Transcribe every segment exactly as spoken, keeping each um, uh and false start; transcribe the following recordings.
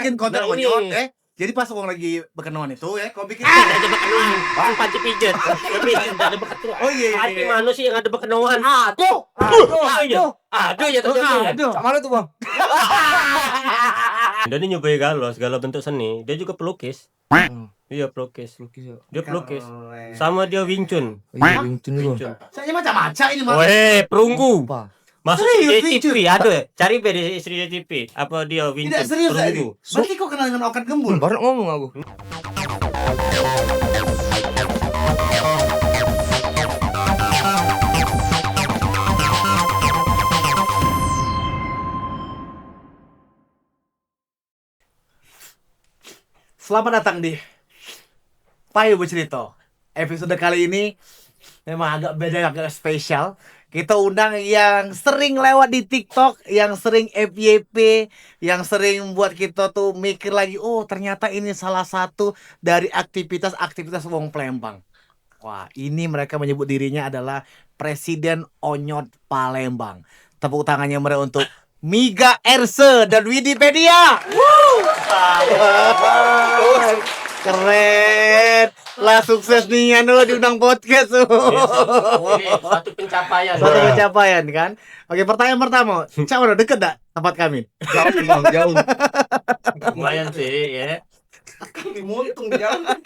Bikin konten Nah, ini. Onyot, eh. Jadi pas wong lagi bekenoan itu, ya, kau bikin Ah, ada bekenoan. Bang, panci pijet. Tapi ada bekenoan. Oh, iya, iya, Hati iya. Mana sih yang ada bekenoan? Aduh, aduh, Aduh, aduh. Aduh, ya, aduh, aduh. Aduh. Cak mana tuh, Bang? Dia ni nyobai galo, segala bentuk seni. Dia juga pelukis. Hmm. Iya, pelukis. Pelukis, ya. Dia pelukis. Keren. Sama dia Wing Chun. Iya, Wing Chun juga. Wing Chun. Saya macam-macam ini, Mas. Weh, perunggu. Apa? Masuk Serius, J T V, Wing Chun? Ada. Cari be di Istri J T V. Apa dia Wing Chun? Tidak serius, perunggu. Berarti kau kenal dengan Okan Gembul? Hmm, baru ngomong aku. Selamat datang di Payu Becerito. Episode kali ini memang agak beda, agak spesial. Kita undang yang sering lewat di TikTok, yang sering F Y P, yang sering buat kita tuh mikir lagi, "Oh, ternyata ini salah satu dari aktivitas-aktivitas wong Palembang." Wah, ini mereka menyebut dirinya adalah Presiden Onyot Palembang. Tepuk tangannya meriah untuk Miga Erse dan Widipedia. Wuh. Keren. Lah sukses nian lo diundang podcast tu. Ini satu pencapaian. Satu pencapaian kan. Oke, pertanyaan pertama. Cak mana, deket dak tempat kami? Jauh, Bang, jauh. Lumayan sih, ya. Kami montung di jalan.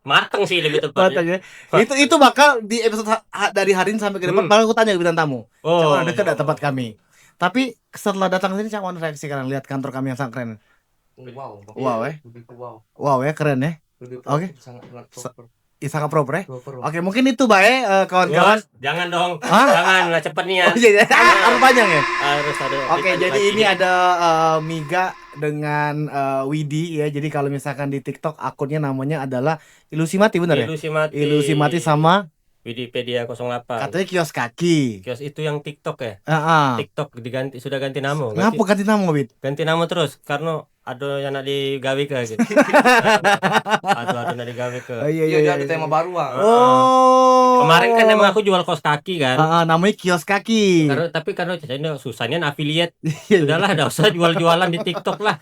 Mateng sih lebih tepatnya. Mateng, ya. Itu, itu bakal di episode ha-, ha-, dari hari ini sampai ke depan, hmm, bakal aku tanya ke bintang tamu. Oh. Cak mana, deket dak tempat kami? Tapi setelah datang sini, cak mana reaksi kalian lihat kantor kami yang sangat keren? Wow, Bang. Wow, eh? Lebih ke wow. Wow, ya, keren, ya? Lebih proper, oke. Sangat, sangat proper. Ih, sangat proper, ya? Proper, Bang. Oke, mungkin itu bae, eh, kawan-kawan. Bos, jangan dong. Hah? Jangan lah, cepet nih ya. Oh, iya, iya. Harus panjang, ya? Harus ada. Oke, jadi ini ada, eh, Miga dengan, eh, Widi, ya. Jadi kalau misalkan di TikTok akunnya namanya adalah Ilusi Mati, bener, ya? Ilusi Mati. Ilusi Mati sama Widipedia kosong delapan. Katanya kios kaki. Kios itu yang TikTok, ya? Heeh. TikTok diganti, sudah ganti nama. Ngapa ganti nama, Wid? Ganti nama terus, karena ada yang nak digawe ke gitu. Ada, ada nak digawe ke. Oh, iya, iya, iya, ada tema baru, ah. Oh. Kemarin kan emang aku jual kaos kaki kan. Heeh, namanya kios kaki. Karena, tapi karena susahnya affiliate. Iya, iya. Sudahlah, dak usah jual-jualan di TikTok lah.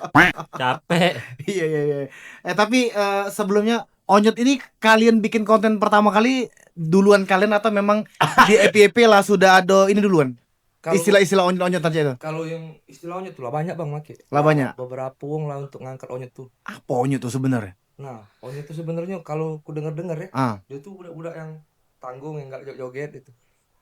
Capek. Iya, iya, iya. Eh, tapi, eh, sebelumnya Onyot ini kalian bikin konten pertama kali duluan kalian atau memang di F Y P lah sudah ada ini duluan? Kalau istilah-istilah onyot-onyot aja itu. Kalau yang istilah onyot tuh lah banyak, Bang, make. Lah banyak. Beberapa wong lah untuk ngangkat onyot tuh. Apa onyot tuh sebenarnya? Nah, onyot tuh sebenarnya kalau ku denger-denger ya, ah, dia tuh budak-budak yang tanggung, yang gak joget-joget itu.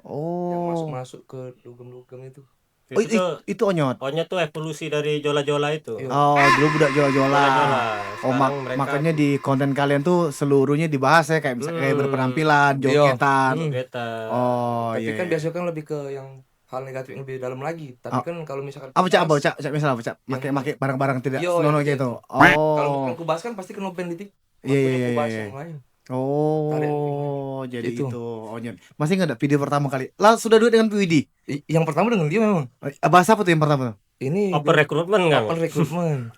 Oh. Yang masuk-masuk ke dugem-dugem itu. Oh, itu, itu onyot. Onyot tuh evolusi dari jola-jola itu. Iya. Oh, dulu budak jola-jola. Jola-jola. Oh, sekarang mak-, mereka makanya di konten kalian tuh seluruhnya dibahas ya, kayak misalnya kayak, hmm, berpenampilan, iya, jogetan. Hmm. Jogetan. Oh, iya. Tapi kan biasanya kan lebih ke yang hal negatif yang lebih dalam lagi. Tapi kan kalau misalkan apa, Cak, apa, Cak, Cak, misal apa, Cak? Make, make barang-barang tidak senonoh gitu. Iya, yang, oh. Kalau misalkan ku bahas kan pasti kena ban di TikTok. Iya, iya, iya, iya. Yang lain. Oh, jadi itu onyot. Masih ingat dak video pertama kali? Lah, sudah duet dengan P W D? I-, yang pertama dengan dia memang. Eh, bahas apa tuh yang pertama tuh? Ini open recruitment kan? Open recruitment.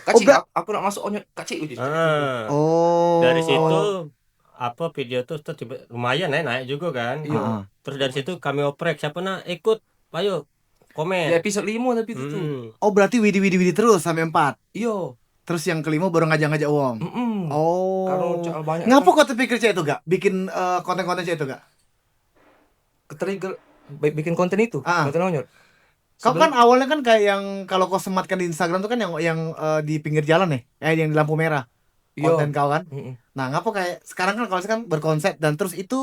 Kak Cik, aku nak masuk onyot, Kak Cik, gitu. Ah. Oh. Dari situ, apa, video tuh, tuh tiba, lumayan ya, naik juga kan. Iya. Heeh. Terus dari situ kami oprek, siapa nak ikut? Ayo, komen. Di episode lima tapi itu tuh. Hmm. Oh, berarti Widi, Widi, Widi terus sampai empat? Iyo. Terus yang kelima baru ngajak-ngajak wong? Mm-mm. Oh. Karena cak banyak. Ngapa kan kau terpikir cak itu, Gak? Bikin, eh, konten-konten cak itu, Gak? Ketrigger bi-, bikin konten itu, ah, konten onyot. Kau kan awalnya kan kayak yang kalau kau sematkan di Instagram tuh kan yang, yang, eh, di pinggir jalan nih, eh, yang di lampu merah. Iyo. Konten kau kan. Mm-mm. Nah, ngapa kayak sekarang kan kalau sekarang berkonsep dan terus itu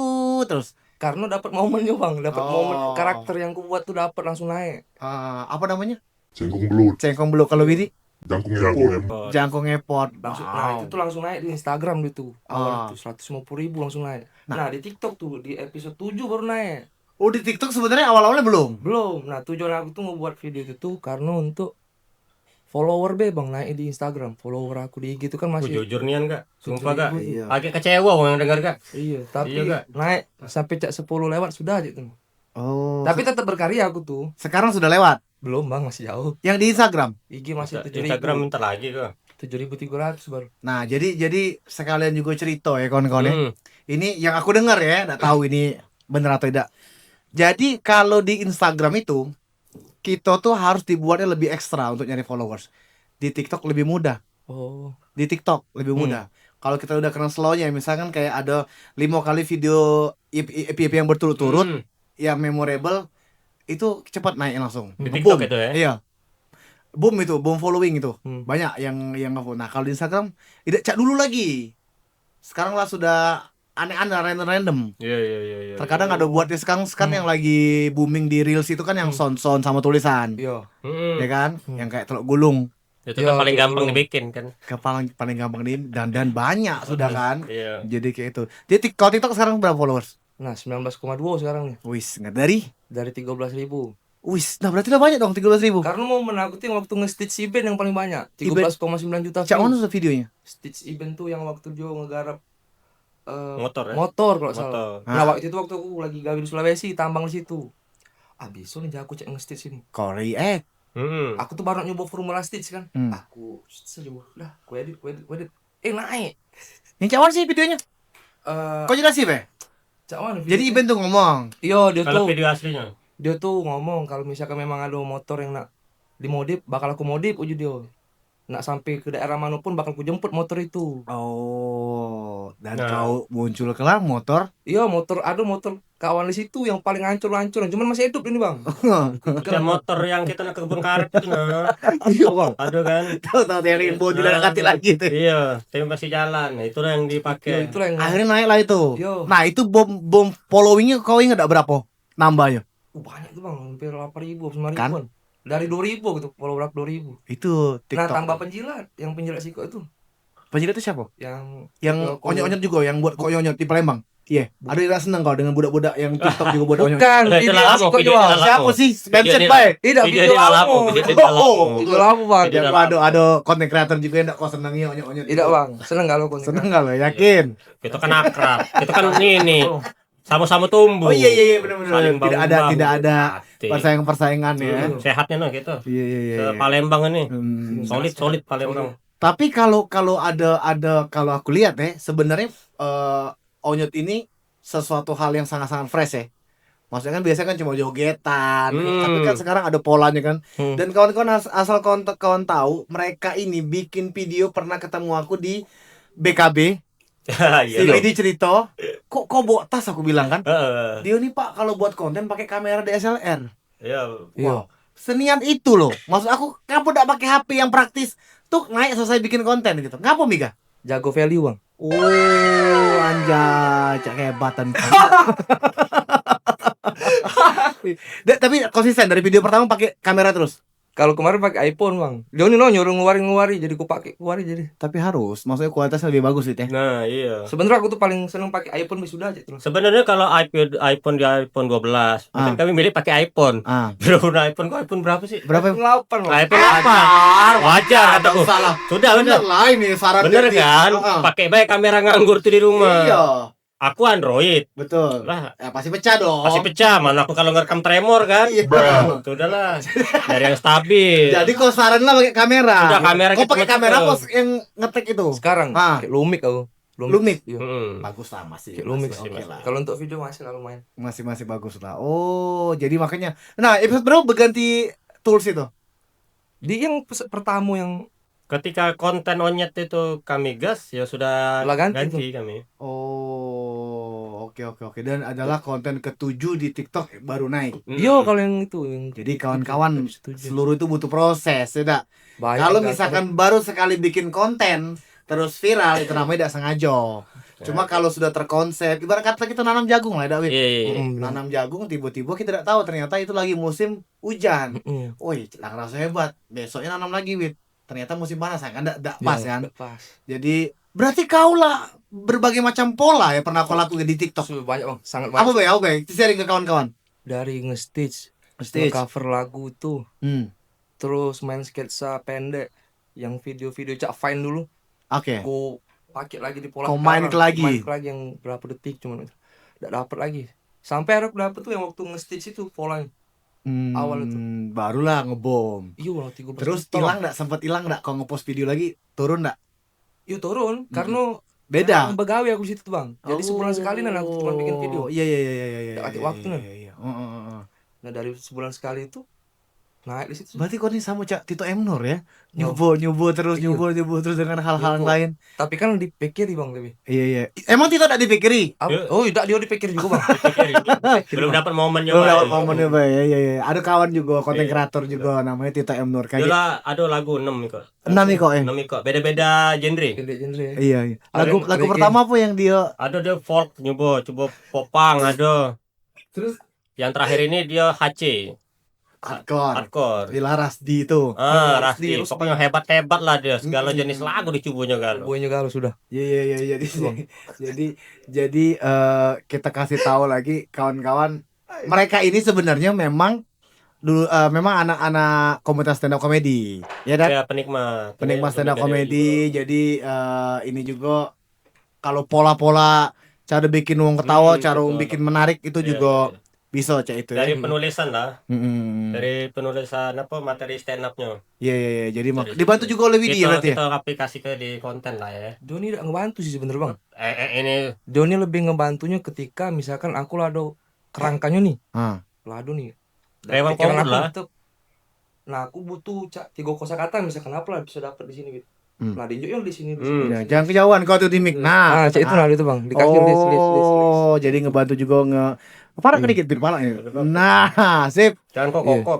terus? Karena dapat momennya, Bang, dapat momen, oh, karakter yang ku buat tuh dapat langsung naik. Ah, apa namanya? Cengkong belut. Cengkong belut. Kalau Widi? Jangkung epot. Jangkung epot. Langsung, nah, itu tuh langsung naik di Instagram gitu. Awal itu seratus lima puluh ribu langsung naik. Nah. Nah, di TikTok tuh di episode tujuh baru naik. Oh, di TikTok sebenarnya awal-awalnya belum? Belum. Nah, tujuan aku tuh ngebuat video itu tuh karena untuk follower be, Bang, naik di Instagram. Follower aku di I G itu kan masih jujur nian, Kak. Sumpah, Kak. Tujuh ribu tuh. Iya. Agak kecewa orang yang dengar, Kak. Iya, tapi naik sampai cak sepuluh lewat sudah aja tuh. Oh. Tapi tetap berkarya aku tuh. Sekarang sudah lewat? Belum, Bang, masih jauh. Yang di Instagram? I G masih tujuh ribu. Instagram bentar lagi kok. Tujuh ribu tiga ratus baru. Nah, jadi, jadi sekalian juga cerita ya, kawan-kawan ya. Hmm. Ini yang aku dengar ya, nggak tahu ini bener atau tidak. Jadi kalau di Instagram itu, kita tuh harus dibuatnya lebih ekstra untuk nyari followers. di TikTok lebih mudah. Oh. Di TikTok lebih mudah. Kalau kita udah kena slow-nya, misalkan kayak ada lima kali video I P, I P, I P yang berturut-turut, yang memorable, itu cepat naik langsung. Di TikTok itu ya? Iya. Boom itu, boom following itu. Banyak yang yang ngefollow. Nah, kalau di Instagram, tidak cak dulu lagi. Sekarang lah sudah aneh-aneh, random-random. Iya, iya, iya, iya. Terkadang ada buat di sekarang, sekarang yang lagi booming di reels itu kan yang sound-sound sama tulisan. Iya. Ya kan? Yang kayak teluk gulung. Itu kan paling gampang dibikin kan. Ke paling paling gampang di dan dan banyak sudah kan. Iya. Jadi kayak itu. Jadi Tik- kalau TikTok sekarang berapa followers? Nah, sembilan belas koma dua sekarang nih. Wis, nggak dari? Dari tiga belas ribu. Wis, nah berarti udah banyak dong tiga belas ribu. Karena mau menakuti waktu nge-stage event yang paling banyak, tiga belas koma sembilan juta views. Cak mana tuh videonya? Stage event tuh yang waktu dia ngegarap eh, motor, ya? Motor kalau salah. Nah, waktu itu waktu aku lagi gawe di Sulawesi, tambang di situ. Ah, bisa nih aku cek nge-stage ini. Kori eh. Aku tuh baru nyoba Formula Stage kan. Aku sejuk dah, aku edit, aku edit, aku edit. Eh, naik. Yang cak mana sih videonya? Eh, kau jelasin, Be? Cak mana? Jadi Iben tuh ngomong. Iya, dia tuh. Kalau video aslinya. Dia tuh ngomong kalau misalkan memang ada motor yang nak dimodif, bakal aku modif, uji dia. Nak sampai ke daerah mana pun bakal ku jemput motor itu. Oh, dan kau muncul kelar motor? Iya, motor, ada motor kawan di situ yang paling hancur-hancur, cuman masih hidup ini, Bang. Yang motor yang kita nak ke kebun karet itu, nah. Iya, Bang. Ada kan? Tahu, tahu yang info tidak kati lagi itu. Iya, tapi masih jalan. Nah, itulah yang dipakai. Iya, itulah yang akhirnya naik lah itu. Iya. Nah, itu bom bom followingnya kau ingat gak berapa nambahnya? Uh, banyak tuh, Bang, hampir delapan ribu, sembilan ribuan. Dari dua ribu gitu, follow berapa, dua ribu. Itu TikTok. Nah, tambah penjilat, yang penjilat sikok itu. Penjilat itu siapa? Yang onyot-onyot juga, yang buat kok onyot di Palembang. Iya, ada yang seneng kau dengan budak-budak yang TikTok juga budak onyot. Bukan, itu lamo, sikok juga. Siapa sih? Mention bae. Tidak, video lamo. Oh, itu lamo, Bang. Ada ada konten kreator juga yang ndak kau senengi onyot-onyot. Tidak, Bang. Seneng kalau konten. Seneng kalau, yakin. Kita kan akrab. Kita kan ini. Sama-sama tumbuh. Oh iya, iya, iya, benar-benar. Tidak ada, tidak ada persaingan-persaingan ya. Sehatnya no gitu. Iya, iya, iya. Palembang ini. Solid, solid Palembang. Tapi kalau kalau ada ada kalau aku lihat ya, sebenarnya eh, onyot ini sesuatu hal yang sangat-sangat fresh ya. Maksudnya kan biasanya kan cuma jogetan, tapi kan sekarang ada polanya kan. Dan kawan-kawan as- asal kawan kawan tahu, mereka ini bikin video pernah ketemu aku di B K B. Iya. Si Widi cerita, kok kau bawa tas, aku bilang kan. Dia nih, Pak, kalau buat konten pakai kamera D S L R. Iya. Wow. Seniat itu loh. Maksud aku, kenapa ndak pakai H P yang praktis? Tuh naik selesai bikin konten gitu. Ngapa, Miga? Jago value, Bang. Oh, anjay, cak kehebatan. Dek, tapi konsisten dari video pertama pakai kamera terus. Kalau kemarin pakai iPhone, Bang. Dia ni no nyuruh ngeluarin, ngeluarin, jadi ku pakai, keluarin jadi. Tapi harus, maksudnya kualitasnya lebih bagus gitu ya. Nah, iya. Sebenarnya aku tuh paling seneng pakai iPhone, wis sudah aja terus. Sebenarnya kalau iPhone iPhone di iPhone dua belas, tapi kami milih pakai iPhone. Ah. Berapa iPhone? Kok iPhone berapa sih? Berapa? iPhone delapan, Bang. iPhone delapan. Wajar kataku. Salah. Sudah, bener. Bener lah ini saran. Bener kan? Pakai baik kamera nganggur tuh di rumah. Iya. Aku Android. Betul. Lah, ya, pasti pecah dong. Pasti pecah, mana aku kalau ngerekam tremor kan. Iya. Tuh udahlah. Dari yang stabil. Jadi kau saran lah pakai kamera. Udah kamera. Kau pakai kamera apa yang ngetek itu? Sekarang pakai Lumik aku. Lumik. Lumik? Iya. Bagus lah, masih. Kayak Lumik masih sih, oke lah. Kalau untuk video masih lah lumayan. Masih masih bagus lah. Oh, jadi makanya. Nah, episode berapa berganti tools itu? Di yang pes- pertama yang ketika konten onyet itu kami gas, ya sudah ganti kami. Oh, oke, oke, oke. Dan adalah konten ketujuh di TikTok baru naik. Iya, kalau yang itu yang jadi kawan-kawan seluruh itu butuh proses, ya dak? Kalau misalkan baru sekali bikin konten terus viral, itu namanya tidak sengaja. Cuma kalau sudah terkonsep, ibarat kata kita nanam jagung lah, ya dak, Wid? Iya, iya, iya. Nanam jagung, tiba-tiba kita tidak tahu ternyata itu lagi musim hujan. Woi, lah ngerasa hebat. Besoknya nanam lagi, Wid. Ternyata musim panas kan, ndak ndak pas kan. Ndak pas. Jadi berarti kau lah berbagai macam pola ya pernah kau lakukan di TikTok. Sudah banyak, Bang, sangat banyak. Apa bae, apa bae? Sharing ke kawan-kawan. Dari nge-stage, nge-stage, cover lagu tuh. Hmm. Terus main sketsa pendek yang video-video cak Vine dulu. Oke. Ku pakai lagi di pola. Kau main ke lagi. Main ke lagi yang berapa detik cuman. Ndak dapat lagi. Sampai aku dapet tuh yang waktu nge-stage itu polanya. Hmm, awal itu. Barulah ngebom. Iya, Bang, tiga belas. Terus hilang ndak, sempat hilang ndak? Kau ngepost video lagi, turun ndak? Iya, turun, karena beda. Begawe aku situ tuh, Bang. Jadi sebulan sekali nah aku cuma bikin video. Iya, iya, iya, iya, iya. Ndak ada waktu nah. Iya, iya. Heeh, heeh. Nah, dari sebulan sekali itu Naik di situ. Berarti kau ni samo cak Tito M Nur ya? Nyobo, nyobo terus, nyobo, nyobo terus dengan hal-hal yang lain. Tapi kan dipikiri, Bang, tapi. Iya, iya. Emang Tito dak dipikiri? Apa? Oh, dak, dia dipikir juga, Bang. Belum dapat momennya, belum dapat momennya, Bang. Ya, ya, ya. Ada kawan juga, konten kreator juga, namanya Tito M Nur. Kan dia lah ada lagu enam iko. Enam iko, eh? Enam iko. Beda-beda genre. Beda genre. Iya, iya. Lagu, lagu pertama apa yang dia? Ada dia folk, nyoba, coba popang, ada. Terus? Yang terakhir ini dia H C. Hardcore. Hardcore. Ilah Rasdi itu. Ah, Rasdi. Pokoknya hebat-hebat lah dia. Segala jenis lagu dicubunyo galo. Cubunyo galo sudah. Iya, iya, iya, iya. Jadi, jadi, eh, kita kasih tahu lagi kawan-kawan, mereka ini sebenarnya memang dulu, eh, memang anak-anak komunitas stand up comedy, ya, Dan? Ya, penikmat. Penikmat stand up comedy. Jadi, eh, ini juga kalau pola-pola cara bikin wong ketawa, cara wong bikin menarik itu juga bisa cak itu ya. Dari penulisan lah. Mm-mm. Dari penulisan apa, materi stand up-nyo. Iya, iya, iya. Jadi mak-, dibantu juga oleh Widi ya berarti ya? Kita aplikasi ke di konten lah ya. Doni dak ngebantu sih sebenernya, Bang. Eh, eh, ini Doni lebih ngebantunya ketika misalkan aku lah ada kerangkanyo nih. Ah. Lah ada nih. Rewang pikiran aku lah. Nah, aku butuh cak tiga kosakata misalkan, apa lah bisa dapat di sini gitu. Hmm. Nah, diunjuk yang di sini, di sini. Ya, jangan kejauhan kau tuh di mic. Nah, cak itu nah itu, Bang. Dikasih list, list, list, list. Oh, jadi ngebantu juga nge-, apa dikit pala ya? Nah, sip. Jangan kok kokok.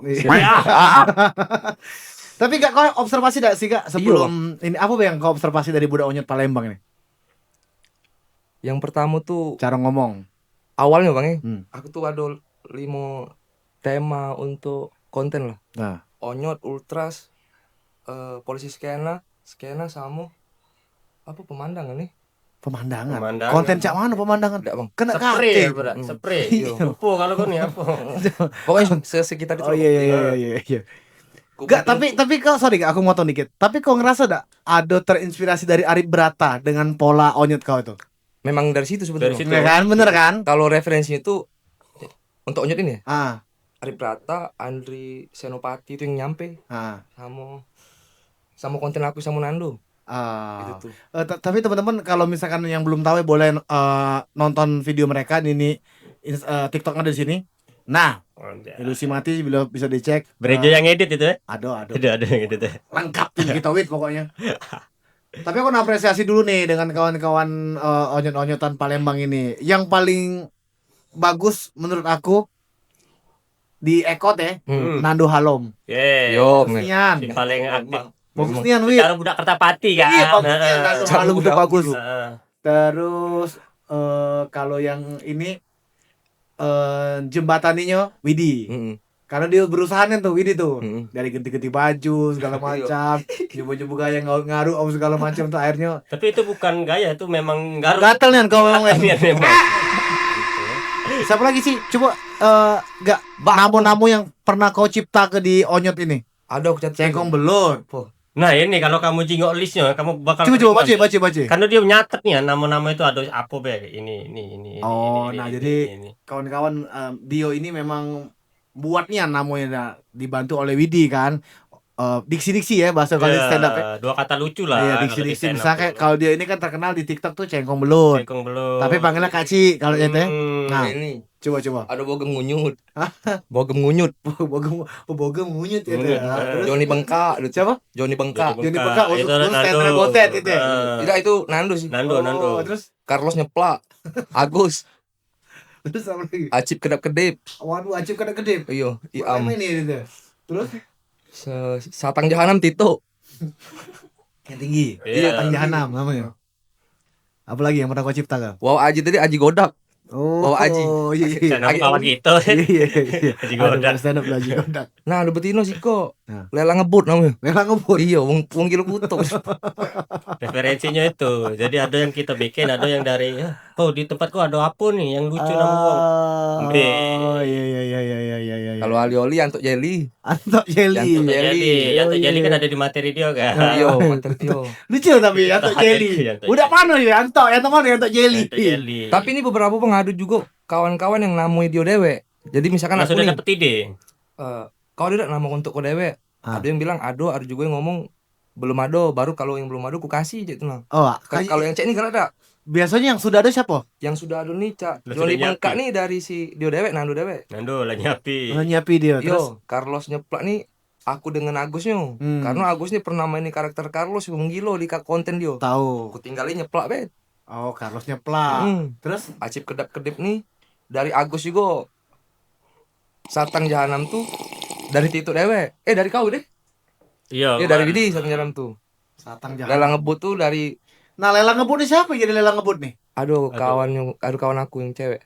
Tapi gak kau observasi dak sih, Kak, sebelum ini, apa yang kau observasi dari budak onyet Palembang ini? Yang pertama tuh cara ngomong. Awalnya, Bang, ya, aku tuh ada lima tema untuk konten lah. Nah. Onyot, Ultras, eh, Polisi Skena, Skena sama apa, pemandangan nih? Pemandangan. Pemandangan. Konten cak mana pemandangan? Dak, Bang. Kena spray, katil. Spray. Iya. Apa kalau kau nih apa? Pokoknya se-, sekitar itu. Oh, iya, iya, iya, iya. Gak, tapi, tapi kau, sorry, Kak, aku motong dikit. Tapi kau ngerasa dak ada terinspirasi dari Arif Brata dengan pola onyot kau itu? Memang dari situ sebenarnya. Dari situ. Ya kan, bener kan? Kalau referensinya tuh untuk onyot ini ya? Ah. Arif Brata, Andri Senopati itu yang nyampe. Ah. Sama, sama konten aku sama Nando. Ah. Itu tuh. Eh, ta-, tapi teman-teman kalau misalkan yang belum tahu ya boleh, eh, nonton video mereka ini, eh, TikTok ada di sini. Nah, ilusi mati bila bisa dicek. Berejo yang edit itu ya? Ada, ada. Ada, ada yang edit ya. Lengkap tuh kita wit pokoknya. Tapi aku nak apresiasi dulu nih dengan kawan-kawan, eh, onyot-onyotan Palembang ini. Yang paling bagus menurut aku di Ekot ya, Nando Halom. Yo, bagus nian. Yang paling aktif. Bagus nian, Wit. Secara budak Kertapati kan. Iya, bagus nian, Nando Halom itu bagus. Heeh. Terus, eh, kalau yang ini, eh, jembataninyo Widi. Karena dia berusaha nih tuh, Widi tuh. Dari ganti-ganti baju segala macam, nyoba-nyoba gaya ngaru-ngaru apa segala macam tuh akhirnya. Tapi itu bukan gaya, itu memang garu. Gatel nih kau memang. Gatel nih memang. Siapa lagi sih? Coba, eh, gak namo-namo yang pernah kau cipta ke di onyot ini? Ada aku catat. Cengkong belut. Nah, ini kalau kamu jingok listnya, kamu bakal. Coba, coba, baca, baca, baca. Karena dia nyatet nih ya, nama-nama itu ada apa be? Ini, ini, ini, ini. Oh, nah, jadi kawan-kawan, eh, Dio ini memang buat nian namonyo dah, dibantu oleh Widi kan. Eh, diksi-diksi ya, bahasa Bali stand up ya. Dua kata lucu lah. Iya, diksi-diksi. Misalnya kayak kalau dia ini kan terkenal di TikTok tuh Cengkong Belut. Cengkong Belut. Tapi panggilnya Kak Cik kalau dia teh. Nah, ini. Coba, coba. Ada Bogem Ngunyut. Hah? Bogem Ngunyut. Bogem, oh, Bogem Ngunyut ya. Joni Bengkak. Siapa? Joni Bengkak. Joni Bengkak, itu terus Nando. Botet itu ya? Tidak, itu Nando sih. Nando, Nando. Terus? Carlos Nyeplak. Agus. Terus apa lagi? Acip Kedap Kedip. Waduh, Acip Kedap Kedip. Iyo, Iam. Ini dia. Terus? Satang Jahanam Tito. Yang tinggi. Iya. Satang Jahanam namanya. Apa lagi yang pernah kau cipta kau? Wow, Aji tadi, Aji Godak. Oh, Aji. Iya, iya. Stand up kawan kita. Iya, iya, iya. Aji Godak. Stand up Aji Godak. Nah, ada betino sih kok. Nah. Lela Ngebut namanya. Lela Ngebut. Iya, wong, wong Gilo Kuto. Referensinya itu. Jadi ada yang kita bikin, ada yang dari, "Oh, di tempatku ada apa nih yang lucu nama wong?" Oh, iya, iya, iya. Kalau Oli-Oli, Antok Jelly. Antok Jelly. Antok Jelly. Antok Jelly kan ada di materi dia kan. Iya, materi dia. Lucu tapi Antok Jelly. Budak mana ya? Antok, yang mana Antok Jelly? Tapi ini beberapa pengadu juga kawan-kawan yang namoi dia dewek. Jadi misalkan aku nih, dapet ide. Eh, kau ada dak nama untuk kau dewek? Ada yang bilang ado, ada juga yang ngomong belum ado, baru kalau yang belum ado ku kasih cak itu nah. Oh, kalau yang cak ini galak dak? Biasanya yang sudah ada siapa? Yang sudah ada nih cak Joni Bengkak nih dari si Dio dewek, Nando dewek. Nando lah nyapi. Lah nyapi dia. Terus Carlos Nyeplak nih aku dengan Agus nyo. Hmm. Karno Agus ni pernah main karakter Carlos, wong gilo di ka-, konten dio. Tahu. Aku tinggalin nyeplak be. Oh, Carlos nyeplak. Hmm. Terus? Acip kedap-kedip ni dari Agus jugo. Satang Jahanam tu dari Tito dewek. Eh, dari kau deh. Iya, dari Widi Satang Jahanam tu. Satang Jahanam. Lelang Ngebut tu dari. Nah, Lelang Ngebut ni siapa jadi Lelang Ngebut nih? Aduh, kawan yang, aduh, kawan aku yang cewek.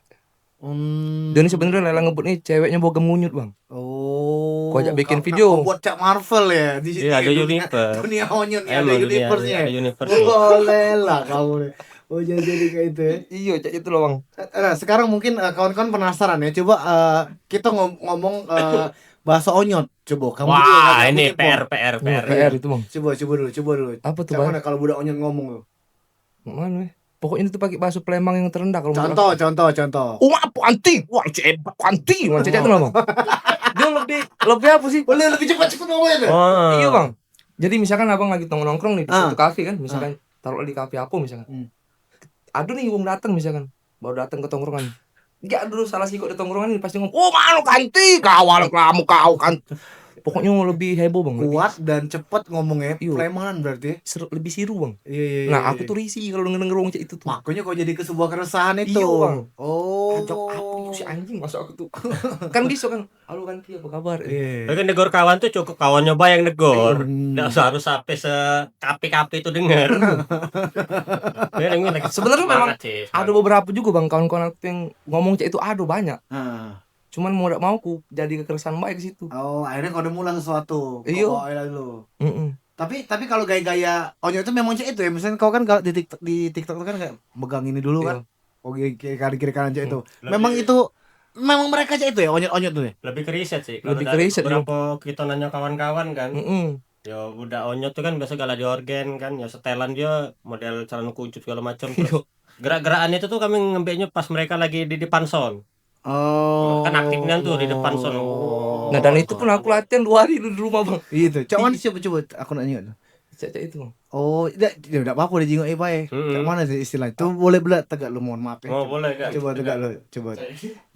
Hmm. Dia ni sebenarnya Lelang Ngebut ni ceweknya boga munyut, Bang. Oh. Kau ajak bikin video. Kau buat cak Marvel ya di sini. Iya, ada universe. Dunia onyot ni, ada universe-nya. Ada universe. Oh, Lelang kamu ni. Oh, jadi, jadi kayak itu ya. Iya, cak itu loh, Bang. Nah, sekarang mungkin eh, kawan-kawan penasaran ya. Coba eh, kita ngom- ngomong eh, bahasa onyot. Coba kamu dulu. Wah, ini P R, P R, P R. P R itu, Bang. Coba, coba dulu, coba dulu. Apa tuh, Bang? Cak mana kalau budak onyot ngomong tuh? Mak mano eh? Pokoknya itu pakai bahasa Palembang yang terendah kalau menurut aku. Contoh, contoh, contoh. Oh, apa anti? Wah, cek hebat anti. Wah, cek itu loh, Bang. Dia lebih, lebih apa sih? Boleh lebih cepat-cepat ngomongnya tuh. Iya, Bang. Jadi misalkan abang lagi tong- nongkrong nih di satu kafe kan, misalkan taruh di kafe apa misalkan. Hmm. Ada nih wong datang misalkan, baru datang ke tongkrongan. Gak dulu salah sikok di tongkrongan ini pasti ngomong, "Oh, mano kanti, kawan kamu kau kan." Pokoknya lebih heboh, Bang. Lebih kuat dan cepet ngomongnya, iya. Palembang berarti. Seru, lebih siru, Bang. Iya, iya, iya. Nah, aku tuh risih kalau denger-denger wong cak itu tuh. Makanya kau jadi ke sebuah keresahan itu. Iya, Bang. Oh. Ajak apa itu si anjing masuk aku tuh. Kan bisa kan, "Halo kanti, apa kabar?" Iya. Tapi kan negor kawan tuh cukup kawannya bae yang negor. Iya. Ndak usah harus sampai se K P K P itu denger. Sebenarnya memang ada beberapa juga, Bang, kawan-kawan aku yang ngomong cak itu, ada banyak. Heeh. Cuman mau dak mau ku jadi kekeresan bae ke situ. Oh, akhirnya kau udah mulai sesuatu. Iyo. Kau bawa dulu. Mm-mm. Tapi tapi kalau gaya-gaya onyok itu memang cak itu ya. Misalnya kau kan kalau di TikTok, di TikTok itu kan kayak megang ini dulu kan. Iyo. Oh, kiri kiri kanan, kiri kanan cak itu. Hmm. Memang lebih itu memang mereka cak itu ya, onyot-onyot tuh ya. Lebih ke riset sih. Lebih ke riset, beberapa kita nanya kawan-kawan kan. Mm-mm. Yo, budak onyot tuh kan biasa galak di orgen kan, yo setelan dia model celana kuncup segala macam. Terus gerak-gerakan itu tuh kami ngembeknya pas mereka lagi di depan sound. Oh. Kan aktif nian tuh di depan sound. Oh. Nah, dan itu pun aku latihan dua hari dulu di rumah, Bang. Iya tuh. Cak mana coba-coba aku nak tengok tuh. Cak, cak itu, Bang. Oh, dak, ya, dak apa-apa dijingok eh bae. Mm-mm. Cak mana sih istilah? Tuh boleh belak tegak lu, mohon maaf ya. Oh, boleh, Kak. Coba tegak lu, coba.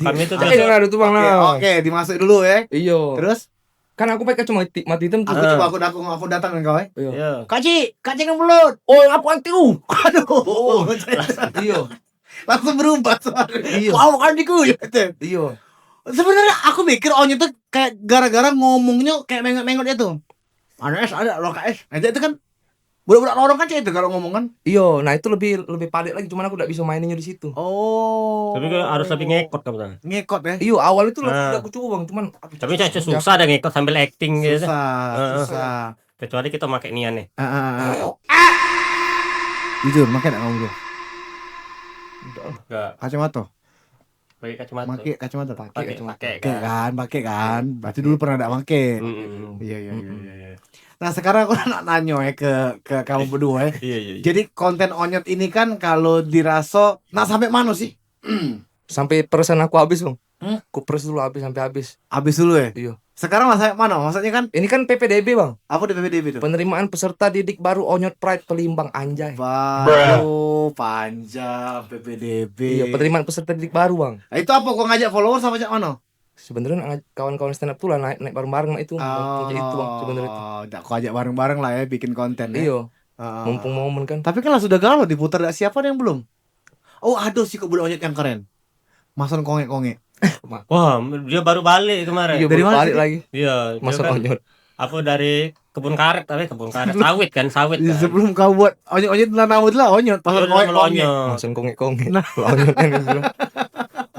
Kami tuh oke, terus ada tuh, Bang, oke, nah. Oke, dimasuk dulu ya. Iyo. Terus? Kan aku pakai kacamata mata hitam tuh. Aku coba aku datang aku datang dengan kau eh. Iya. Iya. Kak Cik, Kak Cik yang belut. Oh, aku anti u. Aduh. Oh, iyo. Langsung berubah suara. Iyo. Wow, antiku ya. Iyo. Sebenarnya aku mikir onyet tuh kayak gara-gara ngomongnya kayak mengot-mengot itu. Mana es ada lo K S. Aja itu kan budak-budak lorong kan cak itu kalau ngomong kan. Iyo, nah itu lebih lebih padat lagi, cuman aku dak bisa maininnya di situ. Oh. Tapi kan harus lebih ngekot kamu sana. Ngekot ya? Iyo, awal itu lah aku coba, Bang, cuman aduh, tapi cak susah dah ngekot sambil acting gitu. Susah, susah. Kecuali kita pakai nian nih. Heeh. Jujur, pakai dak kamu tuh? Enggak. Kacamata. Pakai kacamata. Pakai kacamata. Pakai, pakai kan, pakai kan. Berarti dulu pernah dak pakai. Iya, iya, iya, iya. Nah, sekarang aku nak nanya ya ke ke kamu berdua ya. Iya, iya, iya. Jadi konten onyot ini kan kalau diraso nak sampai mana sih? Sampai perasaan aku habis, Bang. Hmm? Ku press dulu habis sampai habis. Habis dulu ya? Iya. Sekarang lah saya mana? Maksudnya kan? Ini kan P P D B, Bang. Apa tuh P P D B tuh? Penerimaan peserta didik baru Onyot Pride Pelimbang, anjay. Baru panjang P P D B. Iya, penerimaan peserta didik baru, Bang. Nah, itu apa kau ngajak follower sama cak mana? Sebenarnya nak ngaj- kawan-kawan stand up tuh lah naik naik bareng-bareng itu, Bang. Oh, cak itu, Bang, sebenarnya itu. Dak kau ajak bareng-bareng lah ya bikin konten ya. Iya. Heeh. Mumpung momen kan. Tapi kan lah sudah galau diputar dak siapa ada yang belum? Oh, ada sih kok budak onyet yang keren. Mason kongek-kongek. Wah, dia baru balik kemarin. Iya, dari mana balik lagi? Iya, dia mason kan onyot. Apa dari kebun karet, tapi kebun karet sawit kan, sawit. Iya, kan. Sebelum kau buat onyot-onyot lah nama dia lah onyot, pasal kongek-konyet. Mason kongek-kongek. Nah. Onyot kan dia bilang.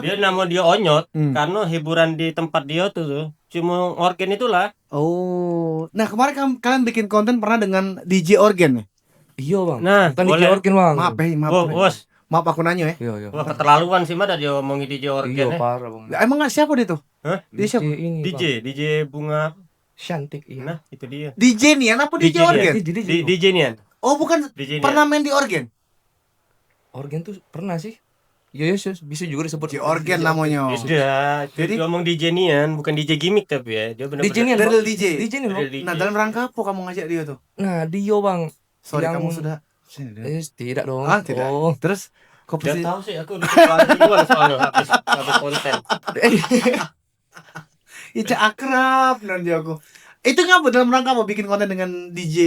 Dia nama dia onyot karena hiburan di tempat dia tuh, tuh cuma organ itulah. Oh. Nah, kemarin kam- kalian bikin konten pernah dengan D J organ ya? Iya, Bang. Nah, bukan boleh. D J organ, Bang. Maaf, eh, maaf. Oh, bos. Maaf aku nanya ya. Iya, iya. Wah, keterlaluan sih mah dah dia ngomongin D J organ. Iya, parah, Bang. Lah, emang siapa dia tuh? Hah? Dia siapa? D J ini, D J, Bang. D J Bunga. Cantik, iya. Nah, itu dia. D J Nian apa D J organ? D J Nian. D J Nian. Oh, bukan pernah main di organ? Organ tuh pernah sih. Iya, iya, bisa juga disebut D J organ namanya. Beda. Jadi ngomong D J Nian, bukan D J gimmick tapi ya. Dia benar-benar D J Nian, Bang. D J. D J Nian, Bang. Nah, dalam rangka apa kamu ngajak dia tuh? Nah, dia, Bang. Sorry, kamu sudah. Sini deh. Eh, tidak dong. Ah, tidak. Oh. Terus kau pasti tahu sih aku udah keluar duluan soalnya habis habis konten. Ica akrab nanti aku. Itu ngapa, dalam rangka apa bikin konten dengan D J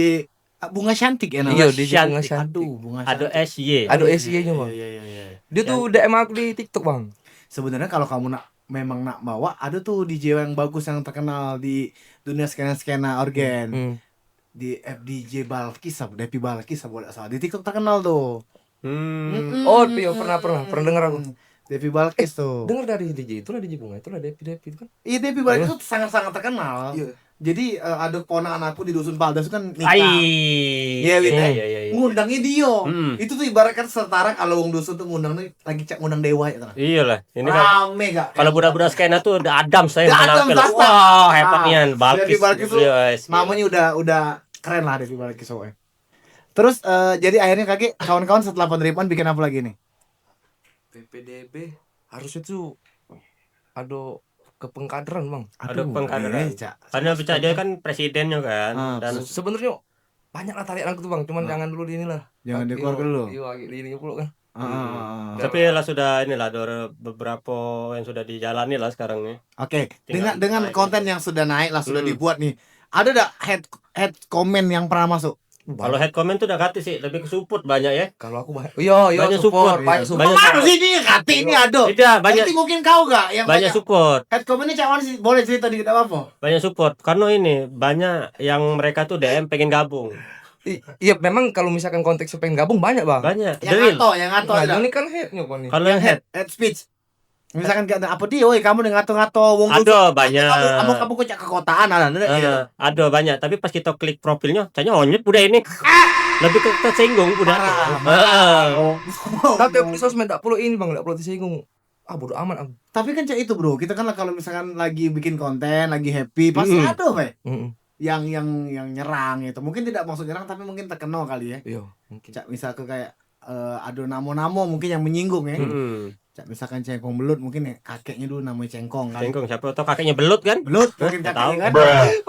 Bunga Cantik ya namanya? Iyo, D J Bunga Cantik. Aduh, Bunga Cantik. Ado S Y. Ado S Y-nyo, Bang. Iyo, iyo, iyo, iyo. Dio tuh D M aku di TikTok, Bang. Sebenarnya kalau kamu nak, memang nak bawa, ada tuh D J yang bagus yang terkenal di dunia skena-skena organ. Hmm. Di F D J Balkis apa, Depi Balkis apa dak salah. Di TikTok terkenal tuh. Hmm. Mm-mm. Oh, iyo, pernah, pernah, pernah denger aku. Depi Balkis tuh. Denger dari D J itulah, D J Bunga itulah, Depi, Depi itu kan. Iyo, Depi Balkis tuh sangat-sangat terkenal. Iyo. Jadi, eh, ada keponakan aku di dusun Paldas kan nikah. Ai. Iyo, Win, iyo, eh? Iyo, iyo, iyo. Ngundangnyo dio. Hmm. Itu tuh ibaratkan setara kalau wong dusun tuh ngundang nih lagi cak ngundang dewa ya, toh. Iyolah, ini kan. Rame gak? Kalau budak-budak skena tuh udah Adam saya. Udah Adam kenal. Wah, hebat nian, Balkis. Depi Balkis tuh namanya udah, udah keren lah Depi Balkis pokoknya. Terus, eh, jadi akhirnya kagek kawan-kawan setelah penerimaan bikin apa lagi nih? P P D B harusnya tuh ada kepengkaderan, Bang. Ada kepengkaderan. Karena pecah dia kan presidennya kan. Ah, dan sebenarnya banyak lah tarian aku tuh, Bang. Cuman jangan dulu di inilah. Jangan dikeluar dulu. Iyo, agak di ini pula kan. Ah, ah, ah. Tapi lah sudah inilah, ada beberapa yang sudah dijalani lah sekarang nih. Oke, dengan, dengan konten yang sudah naik lah, sudah dibuat nih. Ada dak hate, hate comment yang pernah masuk? Kalau hate comment tuh dak katik sih, lebih ke support banyak ya. Kalau aku banyak. Iyo, iyo, banyak support, support, banyak support. Banyak support. Mana sih ini katik ini ada. Tidak, banyak. Nanti mungkin kau gak yang banyak support. Hate comment ini cak mana sih? Boleh cerita dikit, apa-apa? Banyak support. Karena ini banyak yang mereka tuh D M pengen gabung. I-, iyo, memang kalau misalkan konteksnya pengen gabung banyak, Bang. Banyak. Yang ngato, yang ngato ada. Nah, ini kan hate-nyo kau nih. Kalau yang hate, hate speech. Misalkan kayak ada apa dia, "Woi, kamu nih ngato-ngato wong." Ado banyak. Kamu, kamu kok cak kekotaan, ada, ada. Eh, ado banyak, tapi pas kita klik profilnya, caknya onyet budak ini. Lebih ke tersinggung budak. Parah. Heeh. Tapi aku di sosmed dak perlu ini, Bang, dak perlu tersinggung. Ah, bodo amat aku. Tapi kan cak itu, Bro. Kita kan lah kalau misalkan lagi bikin konten, lagi happy, pasti ada, Pak. Yang, yang, yang nyerang itu. Mungkin tidak maksud nyerang, tapi mungkin terkenal kali ya. Iyo, mungkin. Cak misal ke kayak, eh, ada namo-namo mungkin yang menyinggung ya. Cak misalkan cengkong belut, mungkin ya kakeknya dulu namanya Cengkong kan. Cengkong siapa? Atau kakeknya belut kan? Belut, mungkin kakeknya kan.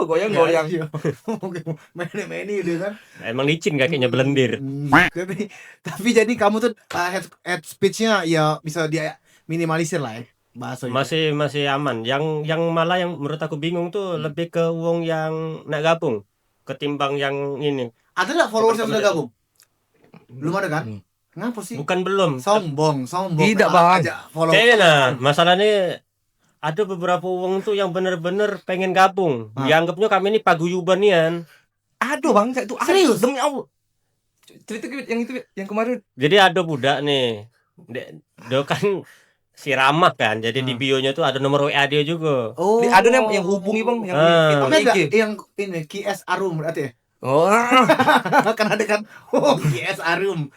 Goyang-goyang. Iya, iya. Mungkin main-main dia kan. Emang licin kakeknya, belendir. Hmm, tapi, tapi jadi kamu tuh, eh, head, head speech-nya ya bisa di minimalisir lah ya, bahasanya. Masih, masih aman. Yang, yang malah yang menurut aku bingung tuh lebih ke wong yang nak gabung ketimbang yang ini. Ada nggak followers yang sudah gabung? Belum ada kan? Hmm. Kenapa sih? Bukan belum. Sombong, sombong. Tidak, Bang. Aja follow. Kayaknya nah, masalahnya ada beberapa wong tuh yang bener-bener pengen gabung. Ah. Dianggapnya kami ini paguyuban nian. Aduh, Bang, itu serius? Demi Allah. Cerita ke yang itu, yang kemarin. Jadi ada budak nih. Dek, dia kan si ramah kan. Jadi di bio-nya tuh ada nomor W A dia juga. Oh. Ada yang, yang hubungi, Bang, yang tapi ada yang ini Q S Arum berarti ya? Oh. Kan ada kan. Oh, Q S Arum.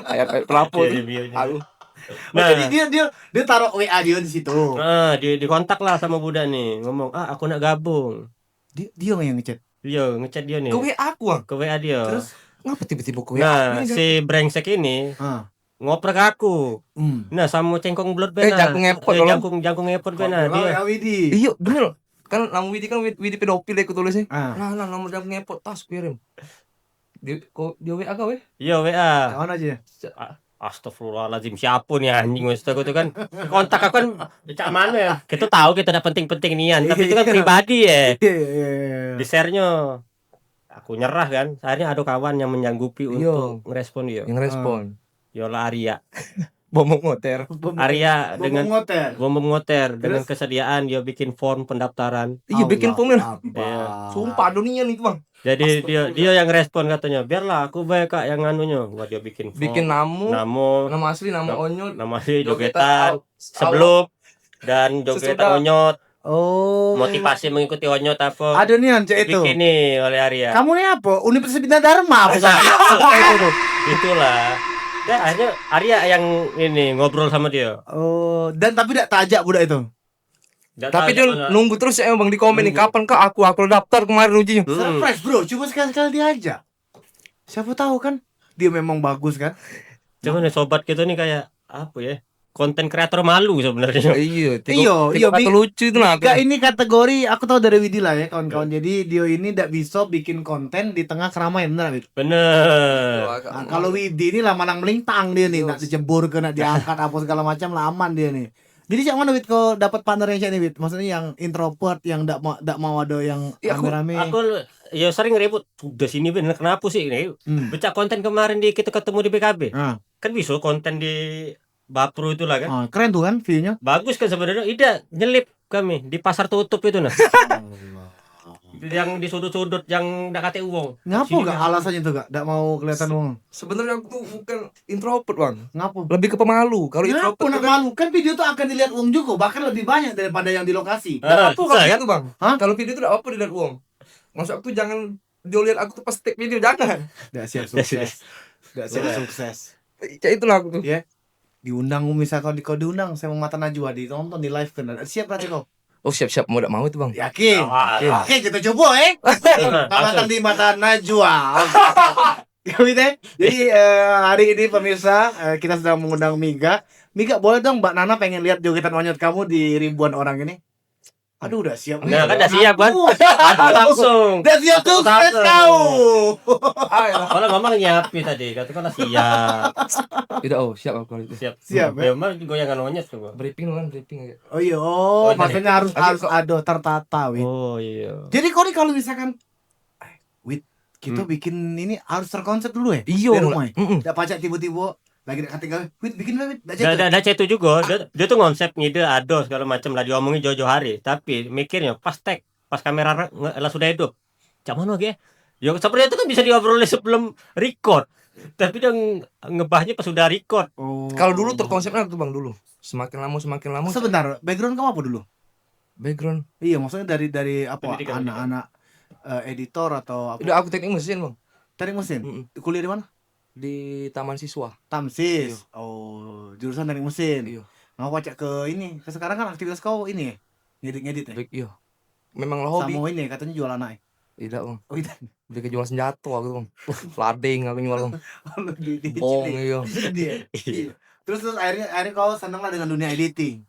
Ayat, ayat pelapor tuh. Arum. Nah, jadi dia, dia, dia taruh W A dia di situ. Ah, di, dikontak lah sama budak nih, ngomong, "Ah, aku nak gabung." Dia, dia yang ngechat. Iya, ngechat dia nih. Ke W A aku, ah. Ke W A dia. Terus ngapa tiba-tiba ke W A? Nah, si brengsek ini ngoprek aku. Hmm. Nah, sama cengkong belut benar. Eh, jangkung ngepot, jangkung, jangkung ngepot benar dia. Widi. Iya, bener. Kan nama Widi kan Wid-, Widi pedofil ya, aku tulis ya. Ah. Nah, nah, nomor jangkung ngepot, tas kirim. Di, kok dia W A kau ya? Iya, W A. Kawan aja. Astagfirullahaladzim, siapa nih anjing, maksud aku tuh kan. Kontak aku kan cak mana ya? Kita tahu kita ada penting-penting nian, tapi itu kan pribadi ya. Iya, iya, iya. Di-share-nya. Aku nyerah kan. Akhirnya ada kawan yang menyanggupi untuk ngerespon dia. Yang ngerespon. Yola Arya. Bom ngoter. Arya dengan bom ngoter dengan kesediaan dia bikin form pendaftaran. Iya, bikin form. Sumpah, ada nian itu, Bang. Jadi dia, dia yang respon katanya, "Biarlah aku bae, Kak, yang anunya." Wah, dia bikin form. Bikin namo, namo, nama asli, nama onyot, nama asli, jogetan, sebelum dan jogetan onyot. Oh. Motivasi mengikuti onyot apa? Ada nian cak itu. Bikin nih oleh Arya. Kamu nih apa? Universitas Bina Dharma apa? Itu tuh. Itulah. Ya, akhirnya Arya yang ini ngobrol sama dia. Oh, dan tapi dak tajak budak itu. Tapi dia nunggu terus ya, Bang, di komen nih, "Kapan, Kak, aku, aku daftar kemarin ujinya." Hmm. Surprise, Bro. Coba sekali-sekali diajak. Siapa tahu kan dia memang bagus kan. Cuman nih sobat kita nih kayak apa ya? Konten kreator malu sebenarnya. Iya, tiga, iyo, tiga iyo, kata lucu itu nah. Gak, ini kategori aku tahu dari Widi lah ya, kawan-kawan. Jadi dia ini dak bisa bikin konten di tengah keramaian, bener, Wid? Bener. Nah, kalau Widi ini lah manang melintang dia nih, nak dijebur ke, nak diangkat apa segala macam lah aman dia nih. Jadi cak mano, Wit, kau dapat partner yang cak ni, Wit? Maksudnya yang introvert, yang dak mau, dak mau ada yang rame-rame. Aku, yo sering ribut. Sudah sini, Ben, kenapo sih ni? Hmm. Becak konten kemarin di, kita ketemu di B K B. Ah. Kan bisa konten di Bapro itulah kan. Ah, keren tuh kan view-nya. Bagus kan sebenarnya. Ida nyelip kami di pasar tutup itu nah. Allah. Yang di sudut-sudut yang dak kate uwong. Ngapo gak alasannyo tuh gak? Dak mau kelihatan uwong. Sebenarnya aku tuh bukan introvert, Bang. Ngapo? Lebih ke pemalu. Kalau introvert nak kan malu? Kan video tuh akan dilihat uwong juga, bahkan lebih banyak daripada yang di lokasi. Dak apa-apa kalau gitu, Bang. Hah? Kalau video tuh dak apa dilihat uwong. Maksud aku tuh jangan dia lihat aku tuh pas take video, jangan. Dak siap sukses. Dak siap sukses. Cak itulah aku tuh. Ya. Diundang, misal kau di, kau diundang sama Mata Najwa, ditonton, di live kan. Siap berarti kau? Oh, siap-siap, mau dak mau itu, Bang. Yakin? Yakin. Oke, kita coba, eh. Selamat datang di Mata Najwa. Kami teh. Jadi eh, hari ini pemirsa, eh, kita sedang mengundang Miga. Miga, boleh dong, Mbak Nana pengen lihat jogetan onyot kamu di ribuan orang ini. Aduh, udah siap. Nah, kan udah siap kan? Aduh, langsung. Udah siap tuh, stres kau. Kalau ngomong nyiapi tadi, kata kan siap. Tidak, oh, siap aku kalau itu. Siap. Siap, ya? Ya, emang goyangan onyet tuh, Bang. Briefing kan, briefing aja. Oh iya, oh, maksudnya harus, harus ada tertata, Wit. Oh iya. Jadi kau nih kalau misalkan, eh, Wit, kita bikin ini harus terkonsep dulu ya? Iya. Dari rumah ya? Dak pacak tiba-tiba lagi dak kate gawe, "Wit, bikin, Wit." Dak cak itu. Dak, dak, dak cak itu juga. Dia, dia tuh konsep ngide ado segala macam lah diomongi jauh-jauh hari. Tapi mikirnya pas tag, pas kamera re-, nge-, lah sudah hidup. Cak mano ge? Yo seperti itu kan bisa diobrolin sebelum record. Tapi dia nge-, ngebahnya pas sudah record. Oh. Kalau dulu tuh konsepnya tuh, Bang, dulu. Semakin lama, semakin lama. Sebentar, background kamu apa dulu? Background. Iya, maksudnya dari, dari apa? Pendidikan, anak-anak eh, editor atau apa? Udah, aku teknik mesin, Bang. Teknik mesin? Mm-mm. Kuliah di mana? Di Taman Siswa. Tamsis. Iya. Oh, jurusan teknik mesin. Iya. Ngapa cak ke ini? Ke sekarang kan aktivitas kau ini ya? Ngedit-ngedit ya? Baik, iya. Memang lah hobi. Sama ini katanya jual anak ya? Tidak, Bang. Oh, tidak. Lebih ke jual senjata aku, Bang. Lading aku jual, Bang. Bom, iya. Iya. Terus, terus akhirnya, akhirnya kau seneng lah dengan dunia editing?